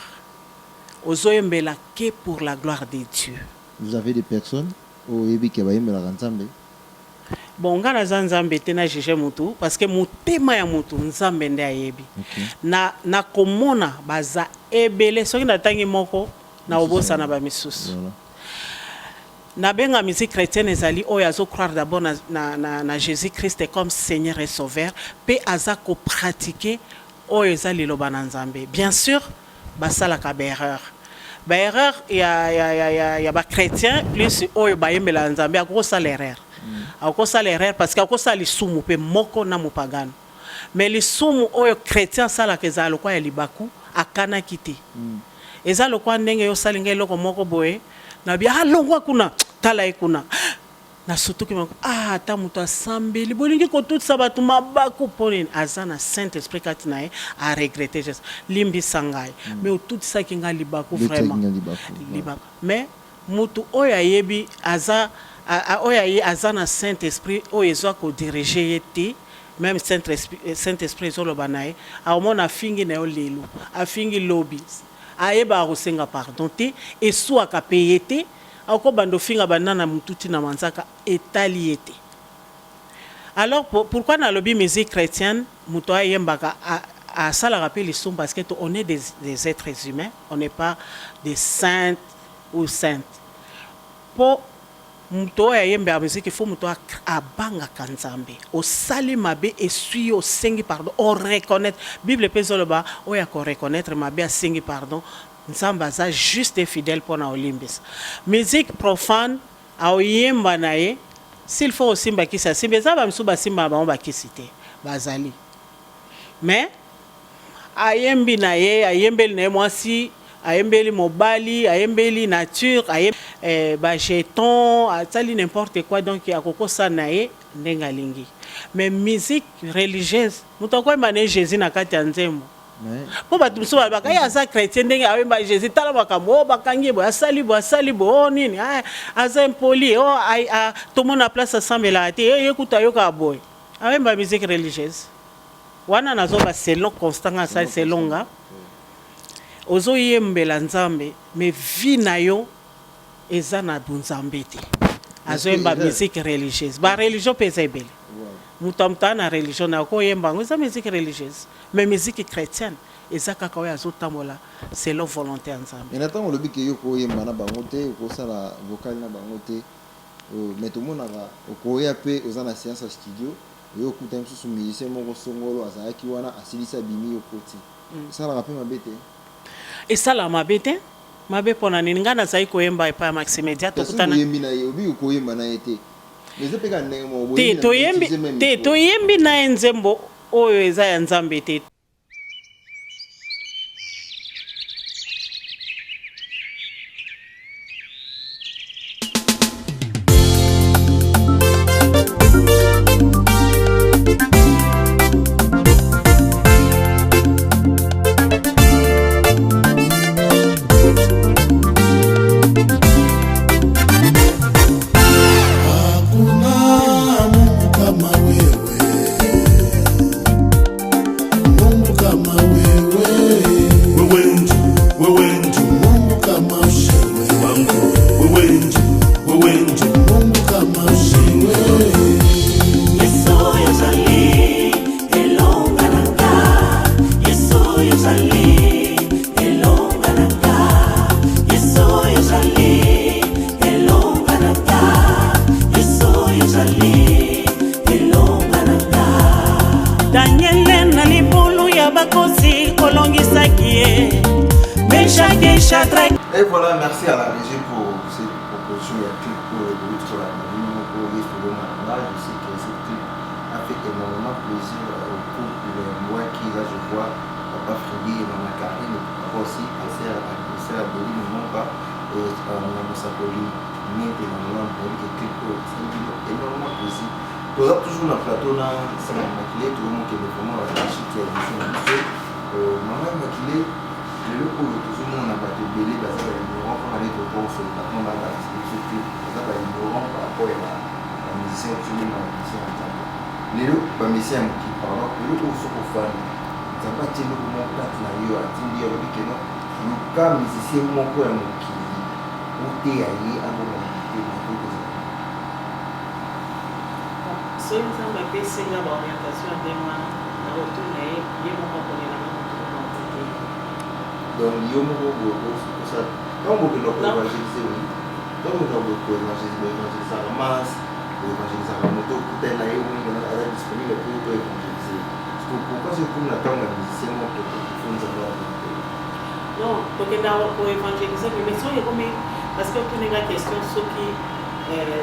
[SPEAKER 2] ozoyembela que pour la gloire de Dieu.
[SPEAKER 1] Vous avez des personnes oyo oyebi ke bayembelaka Nzambe?
[SPEAKER 2] Bon, nga naza Nzambe te na juger mutu, parce que motema ya mutu Nzambe nde ayebi. Na na komona baza ebele, soki natangi moko nakobosana ba misusu. Nabenga musique chretienne ezali oyo azo croire d'abord na na na na Jesus Christ comme seigneur et sauveur pe aza ko pratiquer oyo eza liloba na Nzambe. Bien sur basalaka ba erreur, ba erreur ya ya ya ya ya ba chretiens plus oyo bayembelaka Nzambe akoki kosala erreur, akoki kosala erreur parce que akoki kosala lisumu pe moko na mopagano mais lisumu oyo chretien asalaka ezala lokola ya libaku akanaki te. Eza lokola ndenge yo osali nga eloko moko boye na bi ah longwa kuna tala ye kuna na sutuki moko ah ata moto asambeli bolingi kotutisa bato mabaku mpo nini aza na saint esprit kati na ye a regrette geste limbisa ngai mais otutisaki nga libaku vraiment libaku mais mutu oyo ayebi aza oyo aye aza na saint esprit oyo ezwa ko diriger ye te meme saint esprit saint esprit ezoloba na ye akomona afingi na yo lelo afingi lobi ayebaka kosenga pardon te esuaka pe ye te ako banda ofinga banda na mutu ti na manzaka etali ye te alors pourquoi nalobi musique chretienne mutu ayembaka asalaka pe lisumu parce que on est des etres humains on n'est pas des saintes ou saintes po moto oyo ayembaka musique il faut moto abangaka Nzambe osali mabe esui yo osengi pardon o reconnaitre bible pe ezoloba oyo ako reconnaitre mabe asengi pardon Nzambe aza juste et fidèle pona olimbisa musique profane aoyemba na ye s'il faut osimba kisi asimbi eza ba misusu basimbaka bango ba kisi te bazali mais Ayembi na ye, ayembeli na ye mwasi, ayembeli mobali, ayembeli nature, aye eh, ba jetons, asali n'importe quoi donc akoki kosala na ye ndenge alingi. Mais musique religieuse, moto akoyemba na ye Jesus na kati ya nzembo. Po bato mosusu balobaka ye aza chretien ndenge ayemba Jesus, tala makambo oh bakangi ye boye, asali boye, asali boye, oh nini, ah, aza impoli, oh tomona place asambelaka te, ye kutu ayokaka boye. Ayemba musique religieuse. Wana nazoba selon constat nga nasali selon nga ozo yembela nzambe mais vie na yo eza na bonzambe te azoyemba musique religieuse ba religion pe eza ebele moto ya moto aza na religion na akoyemba yango eza musique religieuse mais musique chretienne eza kaka oyo azotambola selon volonte ya nzambe.
[SPEAKER 1] Mais na tango olobi ke yo okoyemba na bango te okosala vocal na bango te mais tomonaka okoya pe oza na seance ya studio Oye okuta misusu musicien moko songolo azalaki wana asilisi abimi yo okoti. Esalaka pe mabe te?
[SPEAKER 2] Esalaka mabe te? Mabe pona nini? Ngai nazali koyemba epai ya Maximedia
[SPEAKER 1] Kasi
[SPEAKER 2] tokutana.
[SPEAKER 1] boyembi na ye, obi okoyemba na ye te. Mais eza pe kaka ndenge moko,
[SPEAKER 2] Te
[SPEAKER 1] boyembi na
[SPEAKER 2] toyembi
[SPEAKER 1] utiliser meme
[SPEAKER 2] te
[SPEAKER 1] micro.
[SPEAKER 2] toyembi na ye nzembo oyo eza ya Nzambe te.
[SPEAKER 4] Hakuna Mungu kama wewe, Mungu kama wewe,
[SPEAKER 5] Wewe ndu, wewe ndu,
[SPEAKER 4] Mungu kama wewe,
[SPEAKER 5] wangu. Wewe ndu, wewe ndu.
[SPEAKER 4] Mungu kama wewe.
[SPEAKER 6] Yesu yozali elonga na nga Yesu yozali elonga na nga Yesu yozali elonga na nga Yesu yozali elonga na nga
[SPEAKER 2] Daniele na libulu ya bakosi olongisaki ye Meshake Shadrach
[SPEAKER 1] Et voilà, merci à la régie pour cette proposition ya clip oyo ekoki kolanda bino moko Yesu Longa na nga. Je sais que cette clip a fait énormément plaisir au couple Mbwaki. Là, je vois Papa Freddy et Maman Karine, et pourquoi pas aussi Pasteur Pasteur Adeline Monka et na mosakoli Mente na Londres. Nayebi ke clip oyo esali bino énormément plaisir. Toza toujours na plateau na Nsima Immaculée, tozomokende vraiment na chute ya émission na biso. Maman Immaculée, lelo oyo tozomona bato ebele baza ba ignorant kaka nde tokoka kosolola ntango balakisa biso te, baza ba ignorant par rapport ya ba musicien tozobenga ba musicien ya Nzambe. Lelo ba musicien ya mokili pardon, lelo oyo soki ofandi Nzambe atie eloko moko kati na yo, atindi yo alobi ke non, luka musicien moko ya mokili oteya ye abongola motema, okoki kozala nani?
[SPEAKER 2] Soki Nzambe apesi nga ba orientation ya ndenge wana, nakotuna ye, ye moko aponela nga mutu oyo nakoteya.
[SPEAKER 1] Donc yo moko boye okosala ntango bokenda ko évangéliser, oui, ntango bokenda boye ko évangéliser, bo évangélisaka masse, bo évangélisaka moto okutani na ye, omoni aza disponible pour to évangéliser. Pourquoi soki komi na ntango ya musicien moko il faut Nzambe aoriente?
[SPEAKER 2] Non, tokendaka ko évangéliser, mais soki ekomi, parce que otuni nga question soki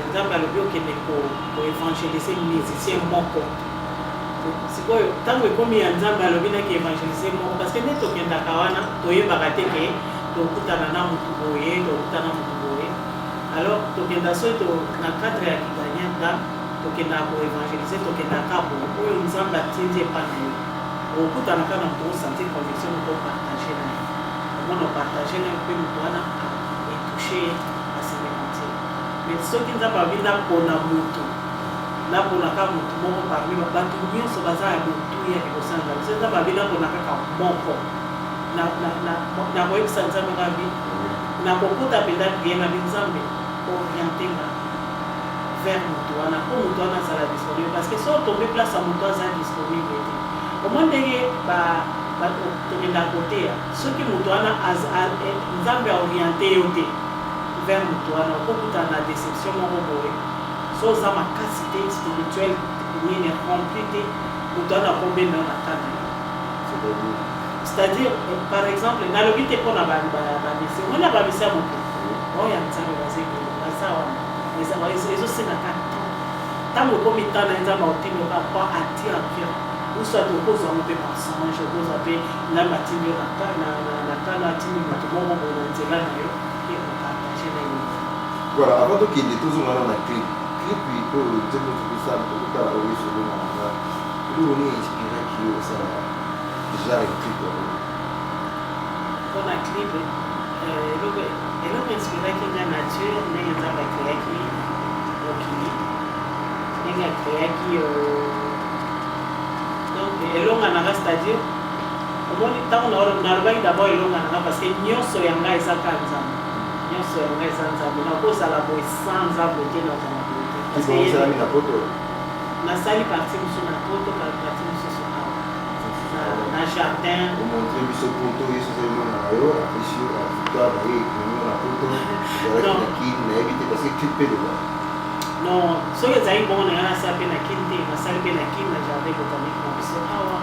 [SPEAKER 2] Nzambe alobi okende ko évangéliser musicien moko. Sikoyo ntango ekomi ya Nzambe alobi naki évangéliser moko, parce que nde tokendaka wana, toyebaka te ke tokutana na motu boye, tokutana na motu boye. Alors tokenda, soki to na cadre ya kiganyaka, tokendaka ko évangéliser, tokendaka boye, oyo Nzambe atindi epa na yo, okutana kaka na moto, osentir conviction moko, opartage na ye, omona opartage na ye mpe moto wana etouche ye, ase repentir. Mais soki Nzambe alobi napona motu, napona kaka motu moko parmi bato nyonso baza ya motuya liboso ya Nzambe, soki Nzambe alobi napona kaka moko, nakoyebisa Nzambe kaka bi nakokota mpenza prière na bi: "Nzambe, oriente nga vers motu wana, mpo motu wana azala disponible." Parce que so otombe place ya motu aza disponible te, omoi ndenge tokendaka koteya, soki motu wana Nzambe aoriente yo te vers motu wana, okokutana na déception moko boye. So oza makasi te, spirituel nini rempli te, moto wana akombenda yo na kana yo. C'est-à-dire, par exemple, nalobi te mpona bamisi, omoni na bamisi ya mokili oyo ya Nzambe baza ebele, baza wana, ezosenga kaka temps. Ntango ekomi temps na ye, Nzambe aotindi yo kaka po atire environ, ou soit okozwa ngo mpe par songe, okozwa mpe Nzambe atindi yo na kano, atindi moto moko boye na nzela na yo ke opartage na ye.
[SPEAKER 1] Voilà, avant tokende, tozonga na clip. Clip oyo, nzembo tokosala, tokotala oyo ezolonga na nga, eloko nini inspiraki yo osala genre ya clip oyo?
[SPEAKER 2] Mpona clip, eloko inspiraki nga, nature, ndenge Nzambe akreaki mokili, ndenge akreaki, donc elonga nanga, c'est-à-dire omoni ntango nalobaki d'abord elonga nanga, parce que nyonso ya ngai eza ka Nzambe, nyonso ya ngai eza Nzambe. Nakozala boye sans Nzambe te, nazala boye te. Parce que
[SPEAKER 1] osalami na Poto?
[SPEAKER 2] Nasali partie mosusu na Poto, partie mosusu awa na jardin.
[SPEAKER 1] Omontre biso Poto, ye soso elonga na yo, apesi yo na victoire na ye, ekomi yo na Poto, ozalaki na Kini, nayebi te, parce que clip mpe loba.
[SPEAKER 2] Non, soki ezalaki bongo na ngai, nasala mpe na Kini te. Nasali mpe na Kini, na jardin botanique na biso awa.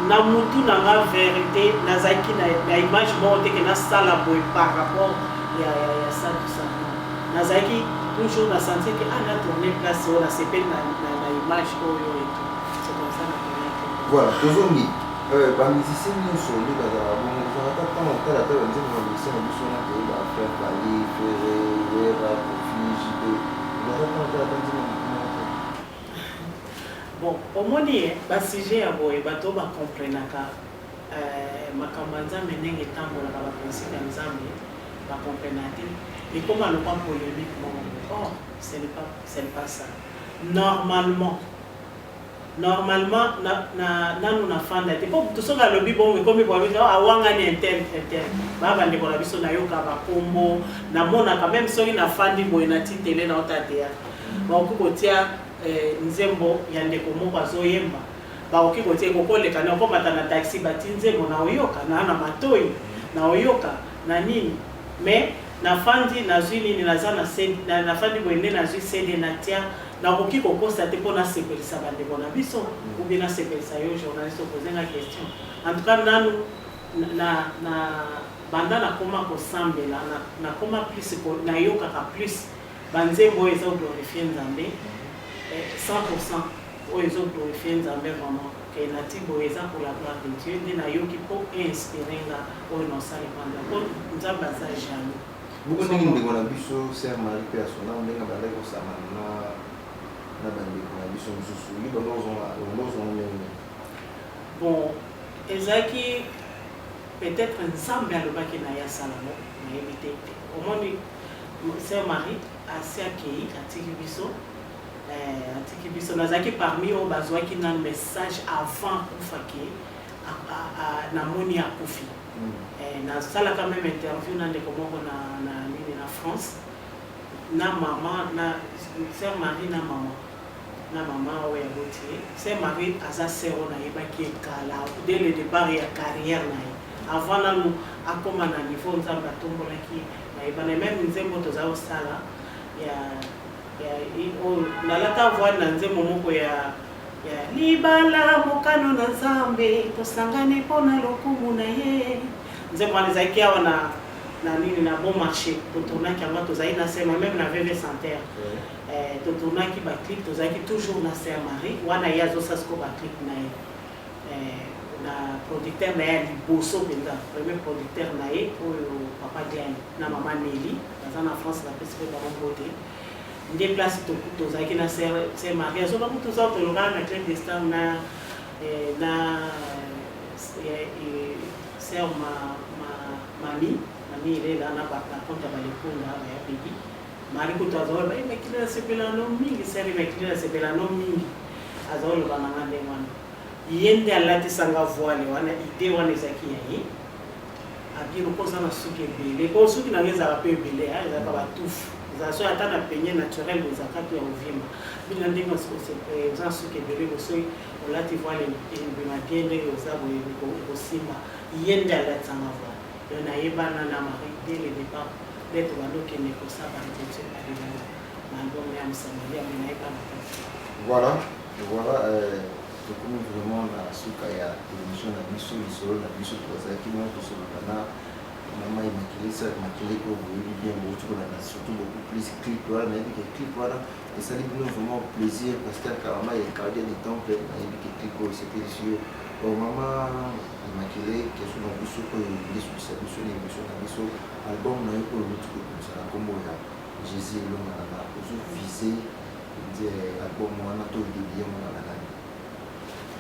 [SPEAKER 2] Na mutu na nga, vérité, nazalaki na image moko te ke nasala boye par rapport ya ça, tout ça, non. Nazalaki toujours na sentir ke ah, na tourne place oyo, nasepeli na image oyo et tout, c'est comme ça na tourne.
[SPEAKER 1] Voilà, tozongi bamusicien nyonso nde bazalaka bongo, ozalaka ata ntango otala ata banzembo bamusicien na biso wana, toyeba frère Fally, Ferre, Wera, Koffi, JB, ozalaka ntango otala ata nzembo motu moko te?
[SPEAKER 2] Bon, omoni ye basujet ya boye, bato oyo bacomprenaka makambo ya Nzambe, ndenge etambolaka, baprincipe ya Nzambe, bacomprenaka te, ekoma lokwa polémique moko boye. Or ce n'est pas ça. Normalement, nanu nafanda te, mpo soki alobi bongo, ekomi boyebi awangani un tel, un tel, baa bandeko na biso. Nayoka bakombo, namonaka même soki nafandi boye na ti tele, na ota théâtre, bakoki kotia nzembo ya ndeko moko azoyemba, bakoki kotia, ekokoleka na okomata na taxi, bati nzembo na oyoka na matoi, na oyoka na nini. Mais nafandi, nazwi nini, naza na nafandi boye nde nazwi CD, natia. Nakoki kokosa te mpo nasepelisa bandeko na biso ou bien nasepelisa yo journaliste opozenga question. En tout cas, nanu na banda nakoma kosambela, nakoma plus nayokaka plus banzembo oyo eza glorifie Nzambe 100, oyo ezo glorifie Nzambe vraiment, ke nati boye eza pour la gloire de Dieu nde nayoki mpo einspire nga oyo naosala epanda, mpo Nzambe aza jaloux.
[SPEAKER 1] Bongo ndenge ndeko na biso sœur Marie mpe asona, ndenge bandaki kosangana na bandeko na biso mosusu, yo bando ozonga ndenge?
[SPEAKER 2] Bon, ezalaki peut-être Nzambe alobaki na ye asalango, nayebi te. Omoni, sœur Marie asi akei, atiki biso, atiki biso. Nazalaki parmi oyo bazwaki nanu message avant akufa ke namoni akufi. Nasalaka même interview na ndeko moko na nini, na France, na mama na sœur Marie, na mama. Na mama oyo aboti ye, Sœur Marie aza sœur oyo nayebaki ye kala dès le depart ya carrière na ye. Avant nanu akoma na niveau Nzambe atombolaki ye, nayebana ye. Meme nzembo toza kosala ya ya oyo nalata voile na nzembo moko ya ya libala mokano na Nzambe tosangani mpo na lokumu na ye. Nzembo wana ezalaki awa na na nini na Bon Marché, to tournaki yango tozali na sœur meme na VV Center. Eh, to tournaki ba clip tozalaki toujours na sœur Marie wana ye azosala sikoyo ba clip na ye eh, na producteur na ye ya liboso mpenza premier producteur na ye oyo papa Glenn na mama Nelly baza na France, napesi mpe bango mbote. Nde place tozalaki na sœur Marie azoba kutu toza tolobaka na Club de Star na eh, na eh, eh, sœur ma, ma, mami mami Ilela na ba na compte ya balekunda baya bebi Marie kutu azoloba eh Immaculée nasepela no mingi sœur Immaculée nasepela no mingi azoloba na nga ndenge wana ye nde alatisa nga voile wana idée wana ezalaki ya ye abi loko oza na suki ebele po suki na nga ezalaka mpe ebele ezalaka batufu ezala soki ata na penye naturel ezalaka to ya kovimba bino ndenge oza na suki ebele bosoki olati voile ebima bien ndenge oza boye ekosimba ye nde alatisa nga voile. Donc nayebana na Marie dès le départ nde tobanda okende kosala ba repetition epai na na album ya Mosamaria mais nayebana te.
[SPEAKER 1] Voilà, voilà tokomi vraiment na suka ya émission na biso, lisolo na biso. Tozalaki bongo kosolola na mama Immaculée, sœur Immaculée oyo boyebi bien, bouti kolanda surtout beaucoup plus clip wana. Nayebi ke clip wana esali bino vraiment plaisir. Pasteur Karama ya gardien du temple, nayebi ke clip oyo esepelisi yo. Mama Immaculée, question na biso oyo elingi esukisa biso na émission na biso: album na yo oyo outi kobimisa na nkombo ya Jésus elonga na nga, ozo vise nde album wana to odédier yango na banani?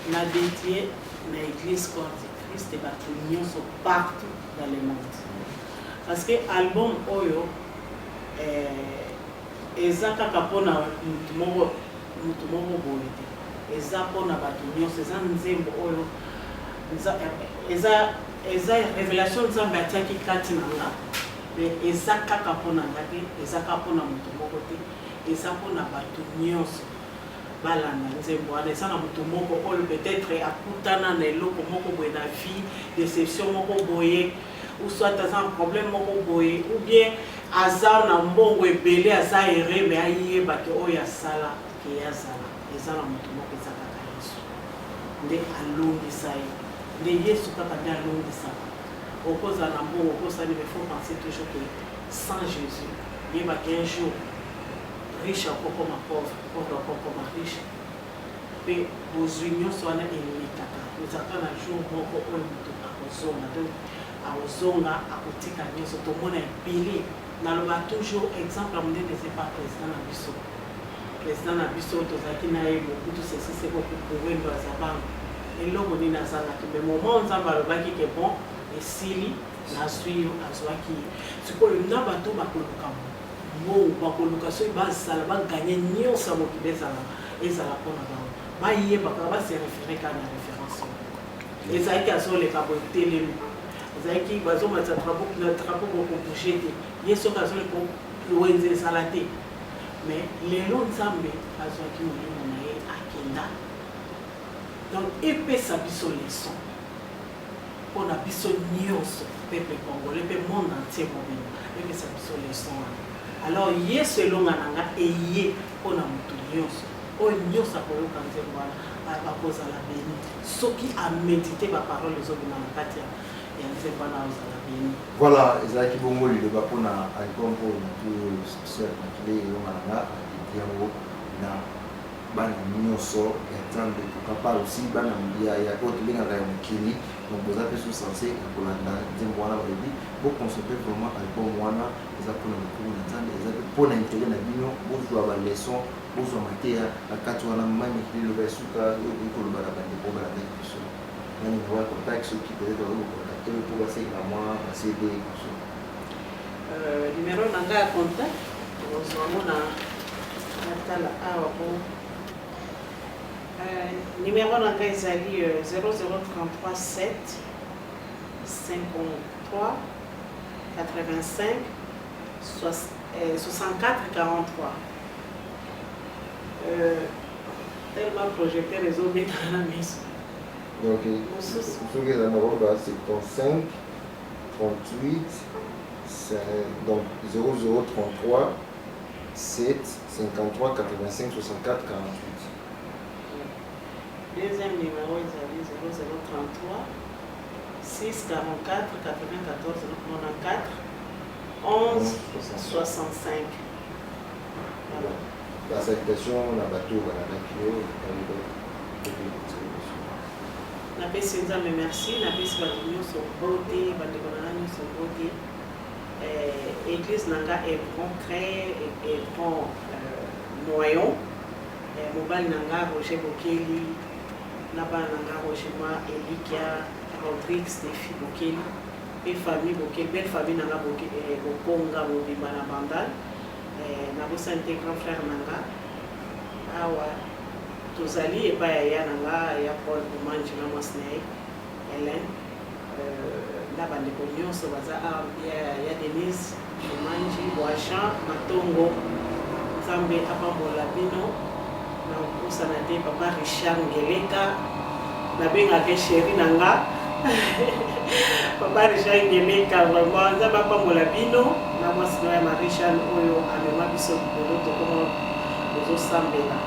[SPEAKER 2] Na dédié na église Corps du Christ, bato nyonso partout dans le monde, parce que album oyo eza kaka mpona mutu moko boye te, eza mpona bato nyonso. Eza nzembo oyo eza révélation Nzambe atiaki kati na nga, mais eza kaka mpona nga te, eza kaka mpona motu moko te, eza mpona bato nyonso balanda nzembo wana. Eza na motu moko oyo peut-être akutana na eloko moko boye na vie, déception moko boye, ou soit aza na problème moko boye, ou bien aza na mbongo ebele, aza heureux, mais ayebake oyo asala ke ye azala eza na motu moko, eza kaka Yesu nde alongisa ye, nde Yesu kaka nde alongisaka. Okozala na mbongo, okosali, mais faut penser toujours que sans Jésus, yebaka un jour riche akokoma pauvre, pauvre akokoma riche, mpe bozwi nyonso wana elekaka. Ezalaka na jour moko oyo moto akozonga, donc akozonga, akotika nyonso. Tomona ebele. Naloba toujours exemple ya monene eza epa président na biso. Président na biso tozalaki na ye, Mobutu Sese Seko Kuku Wendo Azabango, eloko nini azangaki? Mais moment Nzambe alobaki ke bon, esili, nazwi yo, azwaki ye. Sikoyo na bato bakoluka mbongo, bakoluka soki bazala bagagner nyonso ya mokili, ezala mpona bango, bayeba kaka base référer kaka na référence oyo ezalaki. Azoleka boye, telemi, ezalaki bazomatisa drapeau na drapeau, bokobouger te. Ye soki azoleka, wenze ezala te. Mais lelo Nzambe azwaki molimo na ye, akenda. Donc epesa biso leçon mpona biso nyonso, peuple congolais mpe monde entier mobimba, epesa biso leçon wana. Alors Yesu elonga na nga eye mpona motu nyonso oyo nyonso akoyoka nzembo wana, bakozala béni. Soki améditer baparole ezobima na kati ya nzembo wana, ozala béni.
[SPEAKER 1] Voilà, ezalaki bongo liloba mpona album oyo motu sœur Immaculée elonga na nga adédier yango na bana nyonso ya Nzambe, pourquoi pas aussi bana ya oyo tobengaka ya mokili. Donc boza mpe so censé ya kolanda nzembo wana. Balobi boconsommer vraiment album wana, eza mpona lokumu na Nzambe, eza mpe mpona intérêt na bino, bozwa baleçon, bozwa mateya na kati wana. Mama Immaculée, loba esuka oyo okoki koloba na bandeko balandaki biso na numéro ya contact, soki peut-être bakoki kocontacter mpo basenga mwa baCD biso.
[SPEAKER 2] Numéro na ngai ya contact, ozwa yango na natala awa po numéro na ngai ezali 0033 7 53 85 64 43. Tellement projecteur ezobetaka na miso.
[SPEAKER 1] Donc
[SPEAKER 2] Mosusu.
[SPEAKER 1] Soki eza na bango ba 75 38 donc 0033 7 53 85 64 48.
[SPEAKER 2] Deuxième numéro ezali 0033 6 44 94 94 11 65. Voilà.
[SPEAKER 1] Ba salutation na bato oyo balandaki yo
[SPEAKER 2] Napesi Nzambe merci, napesi bato nyonso mbote, bandeko na nga nyonso mbote. Eh, église na nga Hebron Cré, Hebron euh, Noyon. Eh, mobali na nga Roger Bokeli, na bana na nga Roger Ma, Elikia, Rodrigue, Steffi Bokeli, pe famille Bokeli, belle famille na nga Bokeli, eh, Bokonga mobimba na Bandal. Eh, nabosani te grand frère na nga awa tozali epai ya ya na nga ya Paul Omanji na mwasi na ye Hélène, euh, na bandeko nyonso baza awa ya, ya Denise Omanji Boajean Matongo. Nzambe apambola bino. Na kobosana te papa Richard Ngeleka, nabengaka ye chéri na nga papa Richard Ngeleka. Vraiment Nzambe apambola bino na mwasi na ya Marie Jeanne oyo amema biso likolo, tokoma kozosambela.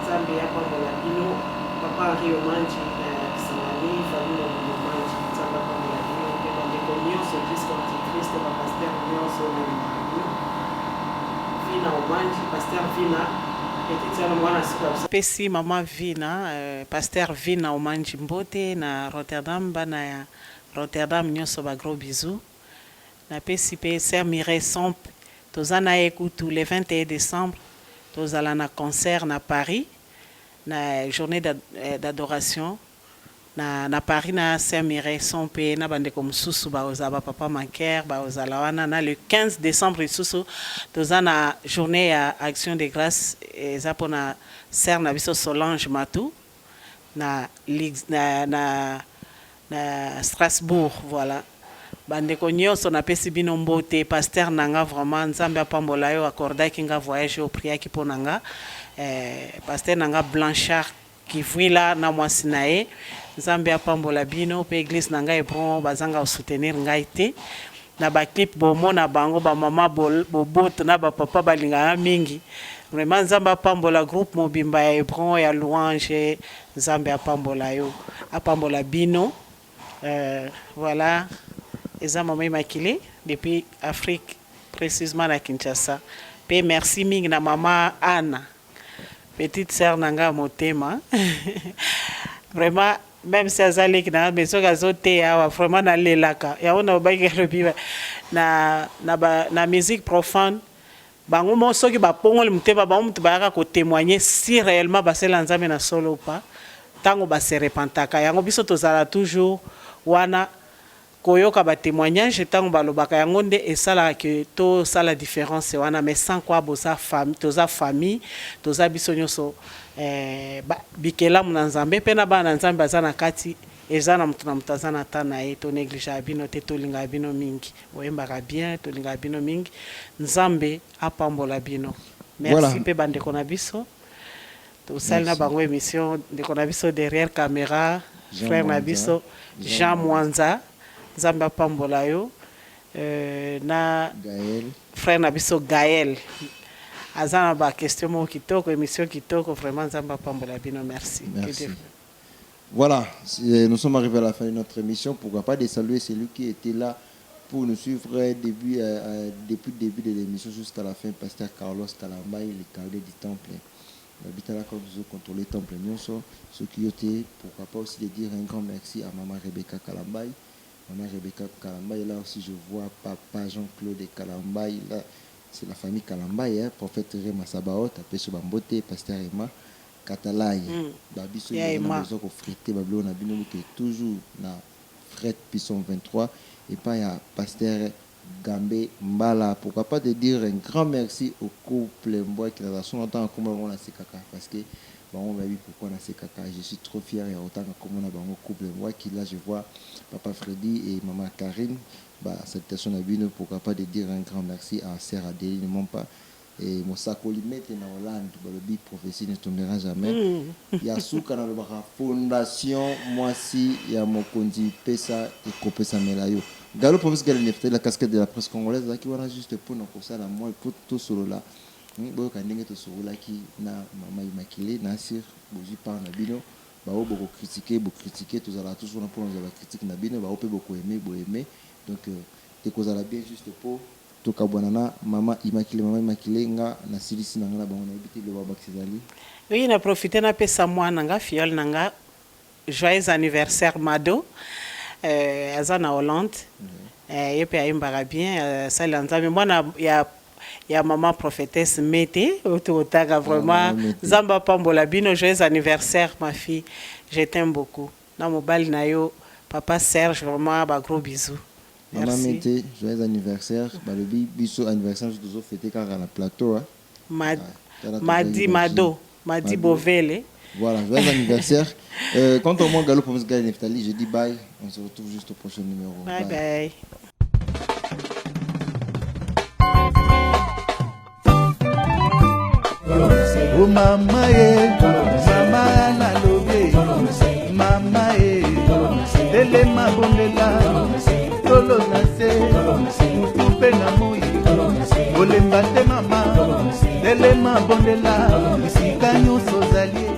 [SPEAKER 2] Nzambe apambola bino. Papa Henri Omanji na Kisangani, famille mobimba Omanji, Nzambe apambola bino mpe bandeko nyonso Église Corps du Christ, ba pasteur nyonso nalingaka bino. Vina Omanji, pasteur Vina, petite sœur mwana suka biso. Pesi maman Vina, pasteur Vina Omanji mbote na Rotterdam, bana ya Rotterdam nyonso ba gros bisous. Napesi pe sœur Mireille Somp, toza na ye kutu le 21 decembre tozala na concert na Paris na journee d'adoration na na Paris na sœur Mireille Sompe na bandeko mosusu bakozala ba papa Manker bakozala wana. Na le 15 décembre lisusu toza na journée ya action de grâce, eza mpona sœur na biso Solange Matou na, na, na, na Strasbourg. Voilà, bandeko nyonso napesi bino mbote. Pasteur na nga vraiment, Nzambe apambola yo, accordaki nga voyage oyo, priaki mpo na nga. Pasteur na nga Blanchard Kivuila na mwasi na ye, Nzambe apambola bino. Mpe église na ngai Hebron bazanga kosoutenir ngai te na baclip, bomona bango bamama boboto na bapapa balingaka mingi. Vraiment Nzambe apambola groupe mobimba ya Hebron ya louange. Nzambe apambola yo, apambola bino. Voilà, eza mama Immaculée depuis Afrique, précisément na Kinshasa. Mpe merci mingi na mama Anna, petite sœur na ngai ya motema. Vraiment, même si aza leki na nga, mais soki azoteya awa, vraiment nalelaka. Yango nalobaki, alobi na musique profane, bango mo soki bapongoli motema, bango moto bayaka kotémoigner si réellement basala Nzambe na solo pa ntango base repentaka. Yango biso tozala toujours wana koyoka batémoignage ntango balobaka. Yango nde esalaka ke tosala différence wana. Mais sans quoi boza famille, toza famille, toza biso nyonso bikelamu na Nzambe mpe na bana na Nzambe baza na kati. Eza na moto na moto aza na ta na ye. Tonégligeaka bino te, tolingaka bino mingi, boyembaka bien, tolingaka bino mingi. Nzambe apambola bino. Merci. Mpe bandeko na biso tosali na bango émission, ndeko na biso derrière caméra,
[SPEAKER 1] Jean
[SPEAKER 2] frère na
[SPEAKER 1] Mwanza.
[SPEAKER 2] biso
[SPEAKER 1] Jean
[SPEAKER 2] Jean Mwanza, Nzambe apambola yo, na
[SPEAKER 1] Gaël.
[SPEAKER 2] Frère na biso Gaël aza na baquestion moko kitoko, émission kitoko. Vraiment Nzambe apambola bino. Merci. Que
[SPEAKER 1] Merci.
[SPEAKER 2] Dieu.
[SPEAKER 1] Voilà, nous sommes arrivés à la fin de notre émission. Pourquoi pas de saluer celui qui était là pour nous suivre depuis le début de l'émission jusqu'à la fin, Pasteur Carlos Kalambay, le gardien du temple. Babitala comme vous contrôler temple nyonso, ce qui était, pourquoi pas aussi de dire un grand merci à maman Rebecca Kalambay. Maman Rebecca Kalambay, là aussi je vois papa Jean-Claude Kalambay, là c'est la famille Kalambay, hein, prophète Rema Sabaoth, Apeso Bambote, pasteur Emma Katalay. Babiso
[SPEAKER 2] Ya
[SPEAKER 1] na
[SPEAKER 2] Emma.
[SPEAKER 1] Besoin kofrete babiloko na bino boke toujours na Fret Pisson 23 epai ya pasteur Gambe Mbala. Pourquoi pas de dire un grand merci au couple Mbwaki na son ntango komona bango nasekaka, parce que bango bayebi pourquoi nasekaka. Je suis trop fier ya kotanga komona bango, couple Mbwaki. Là je vois papa Freddy et maman Karine, ba salutation na bino. Pourquoi pas de dire un grand merci à sœur Adeline Mompa. Et mosakoli mete na Hollande balobi prophétie ne tombera jamais. Ya suka nalobaka fondation mwasi ya mokonzi pesa ekopesamela yo. Gallo Prophète Gale Neftali, la casquette de la presse congolaise azalaki wana juste pona kosala mwa po tosolola boyoka ndenge tosololaki na mama Immaculée na sur bozwi part na bino ba oyo boko critiquer bo critiquer tozalaka toujours wana pona kozwa ba critique na bino ba oyo pe boko aimer bo aimer donc ekozala bien juste po Tokabwana na mama Immaculee Mama Immaculee nga na silisi na nga na bango nayebi te liloba bakisa ezali.
[SPEAKER 2] Oui na profite na pesa mwana nga filleul na nga joyeux anniversaire Mado aza na Hollande ye pe ayembaka bien asali ya nzambe mwana ya ya maman prophetesse Mete oyo tokotanga vraiment nzambe apambola bino joyeux anniversaire ma fille je t'aime beaucoup na mobali na yo papa Serge vraiment ba gros bisous.
[SPEAKER 1] Maman Mete, joyeux anniversaire. Balobi biso anniversaire biso tozo fêter kaka na plateau hein.
[SPEAKER 2] Ma, ah, Madi Mado, Madi Bovele.
[SPEAKER 1] Voilà, joyeux anniversaire. Quant à moi, Gallo Promise Gaël Neftali, je dis bye. On se retrouve juste au prochain numéro.
[SPEAKER 2] Bye bye. Bye.
[SPEAKER 3] Oh mama ye, mama nalobi, mama ye, telema bondela, tolo na se, mutu mpe na moi, kolemba te mama, telema bondela, bisika nyonso ozali.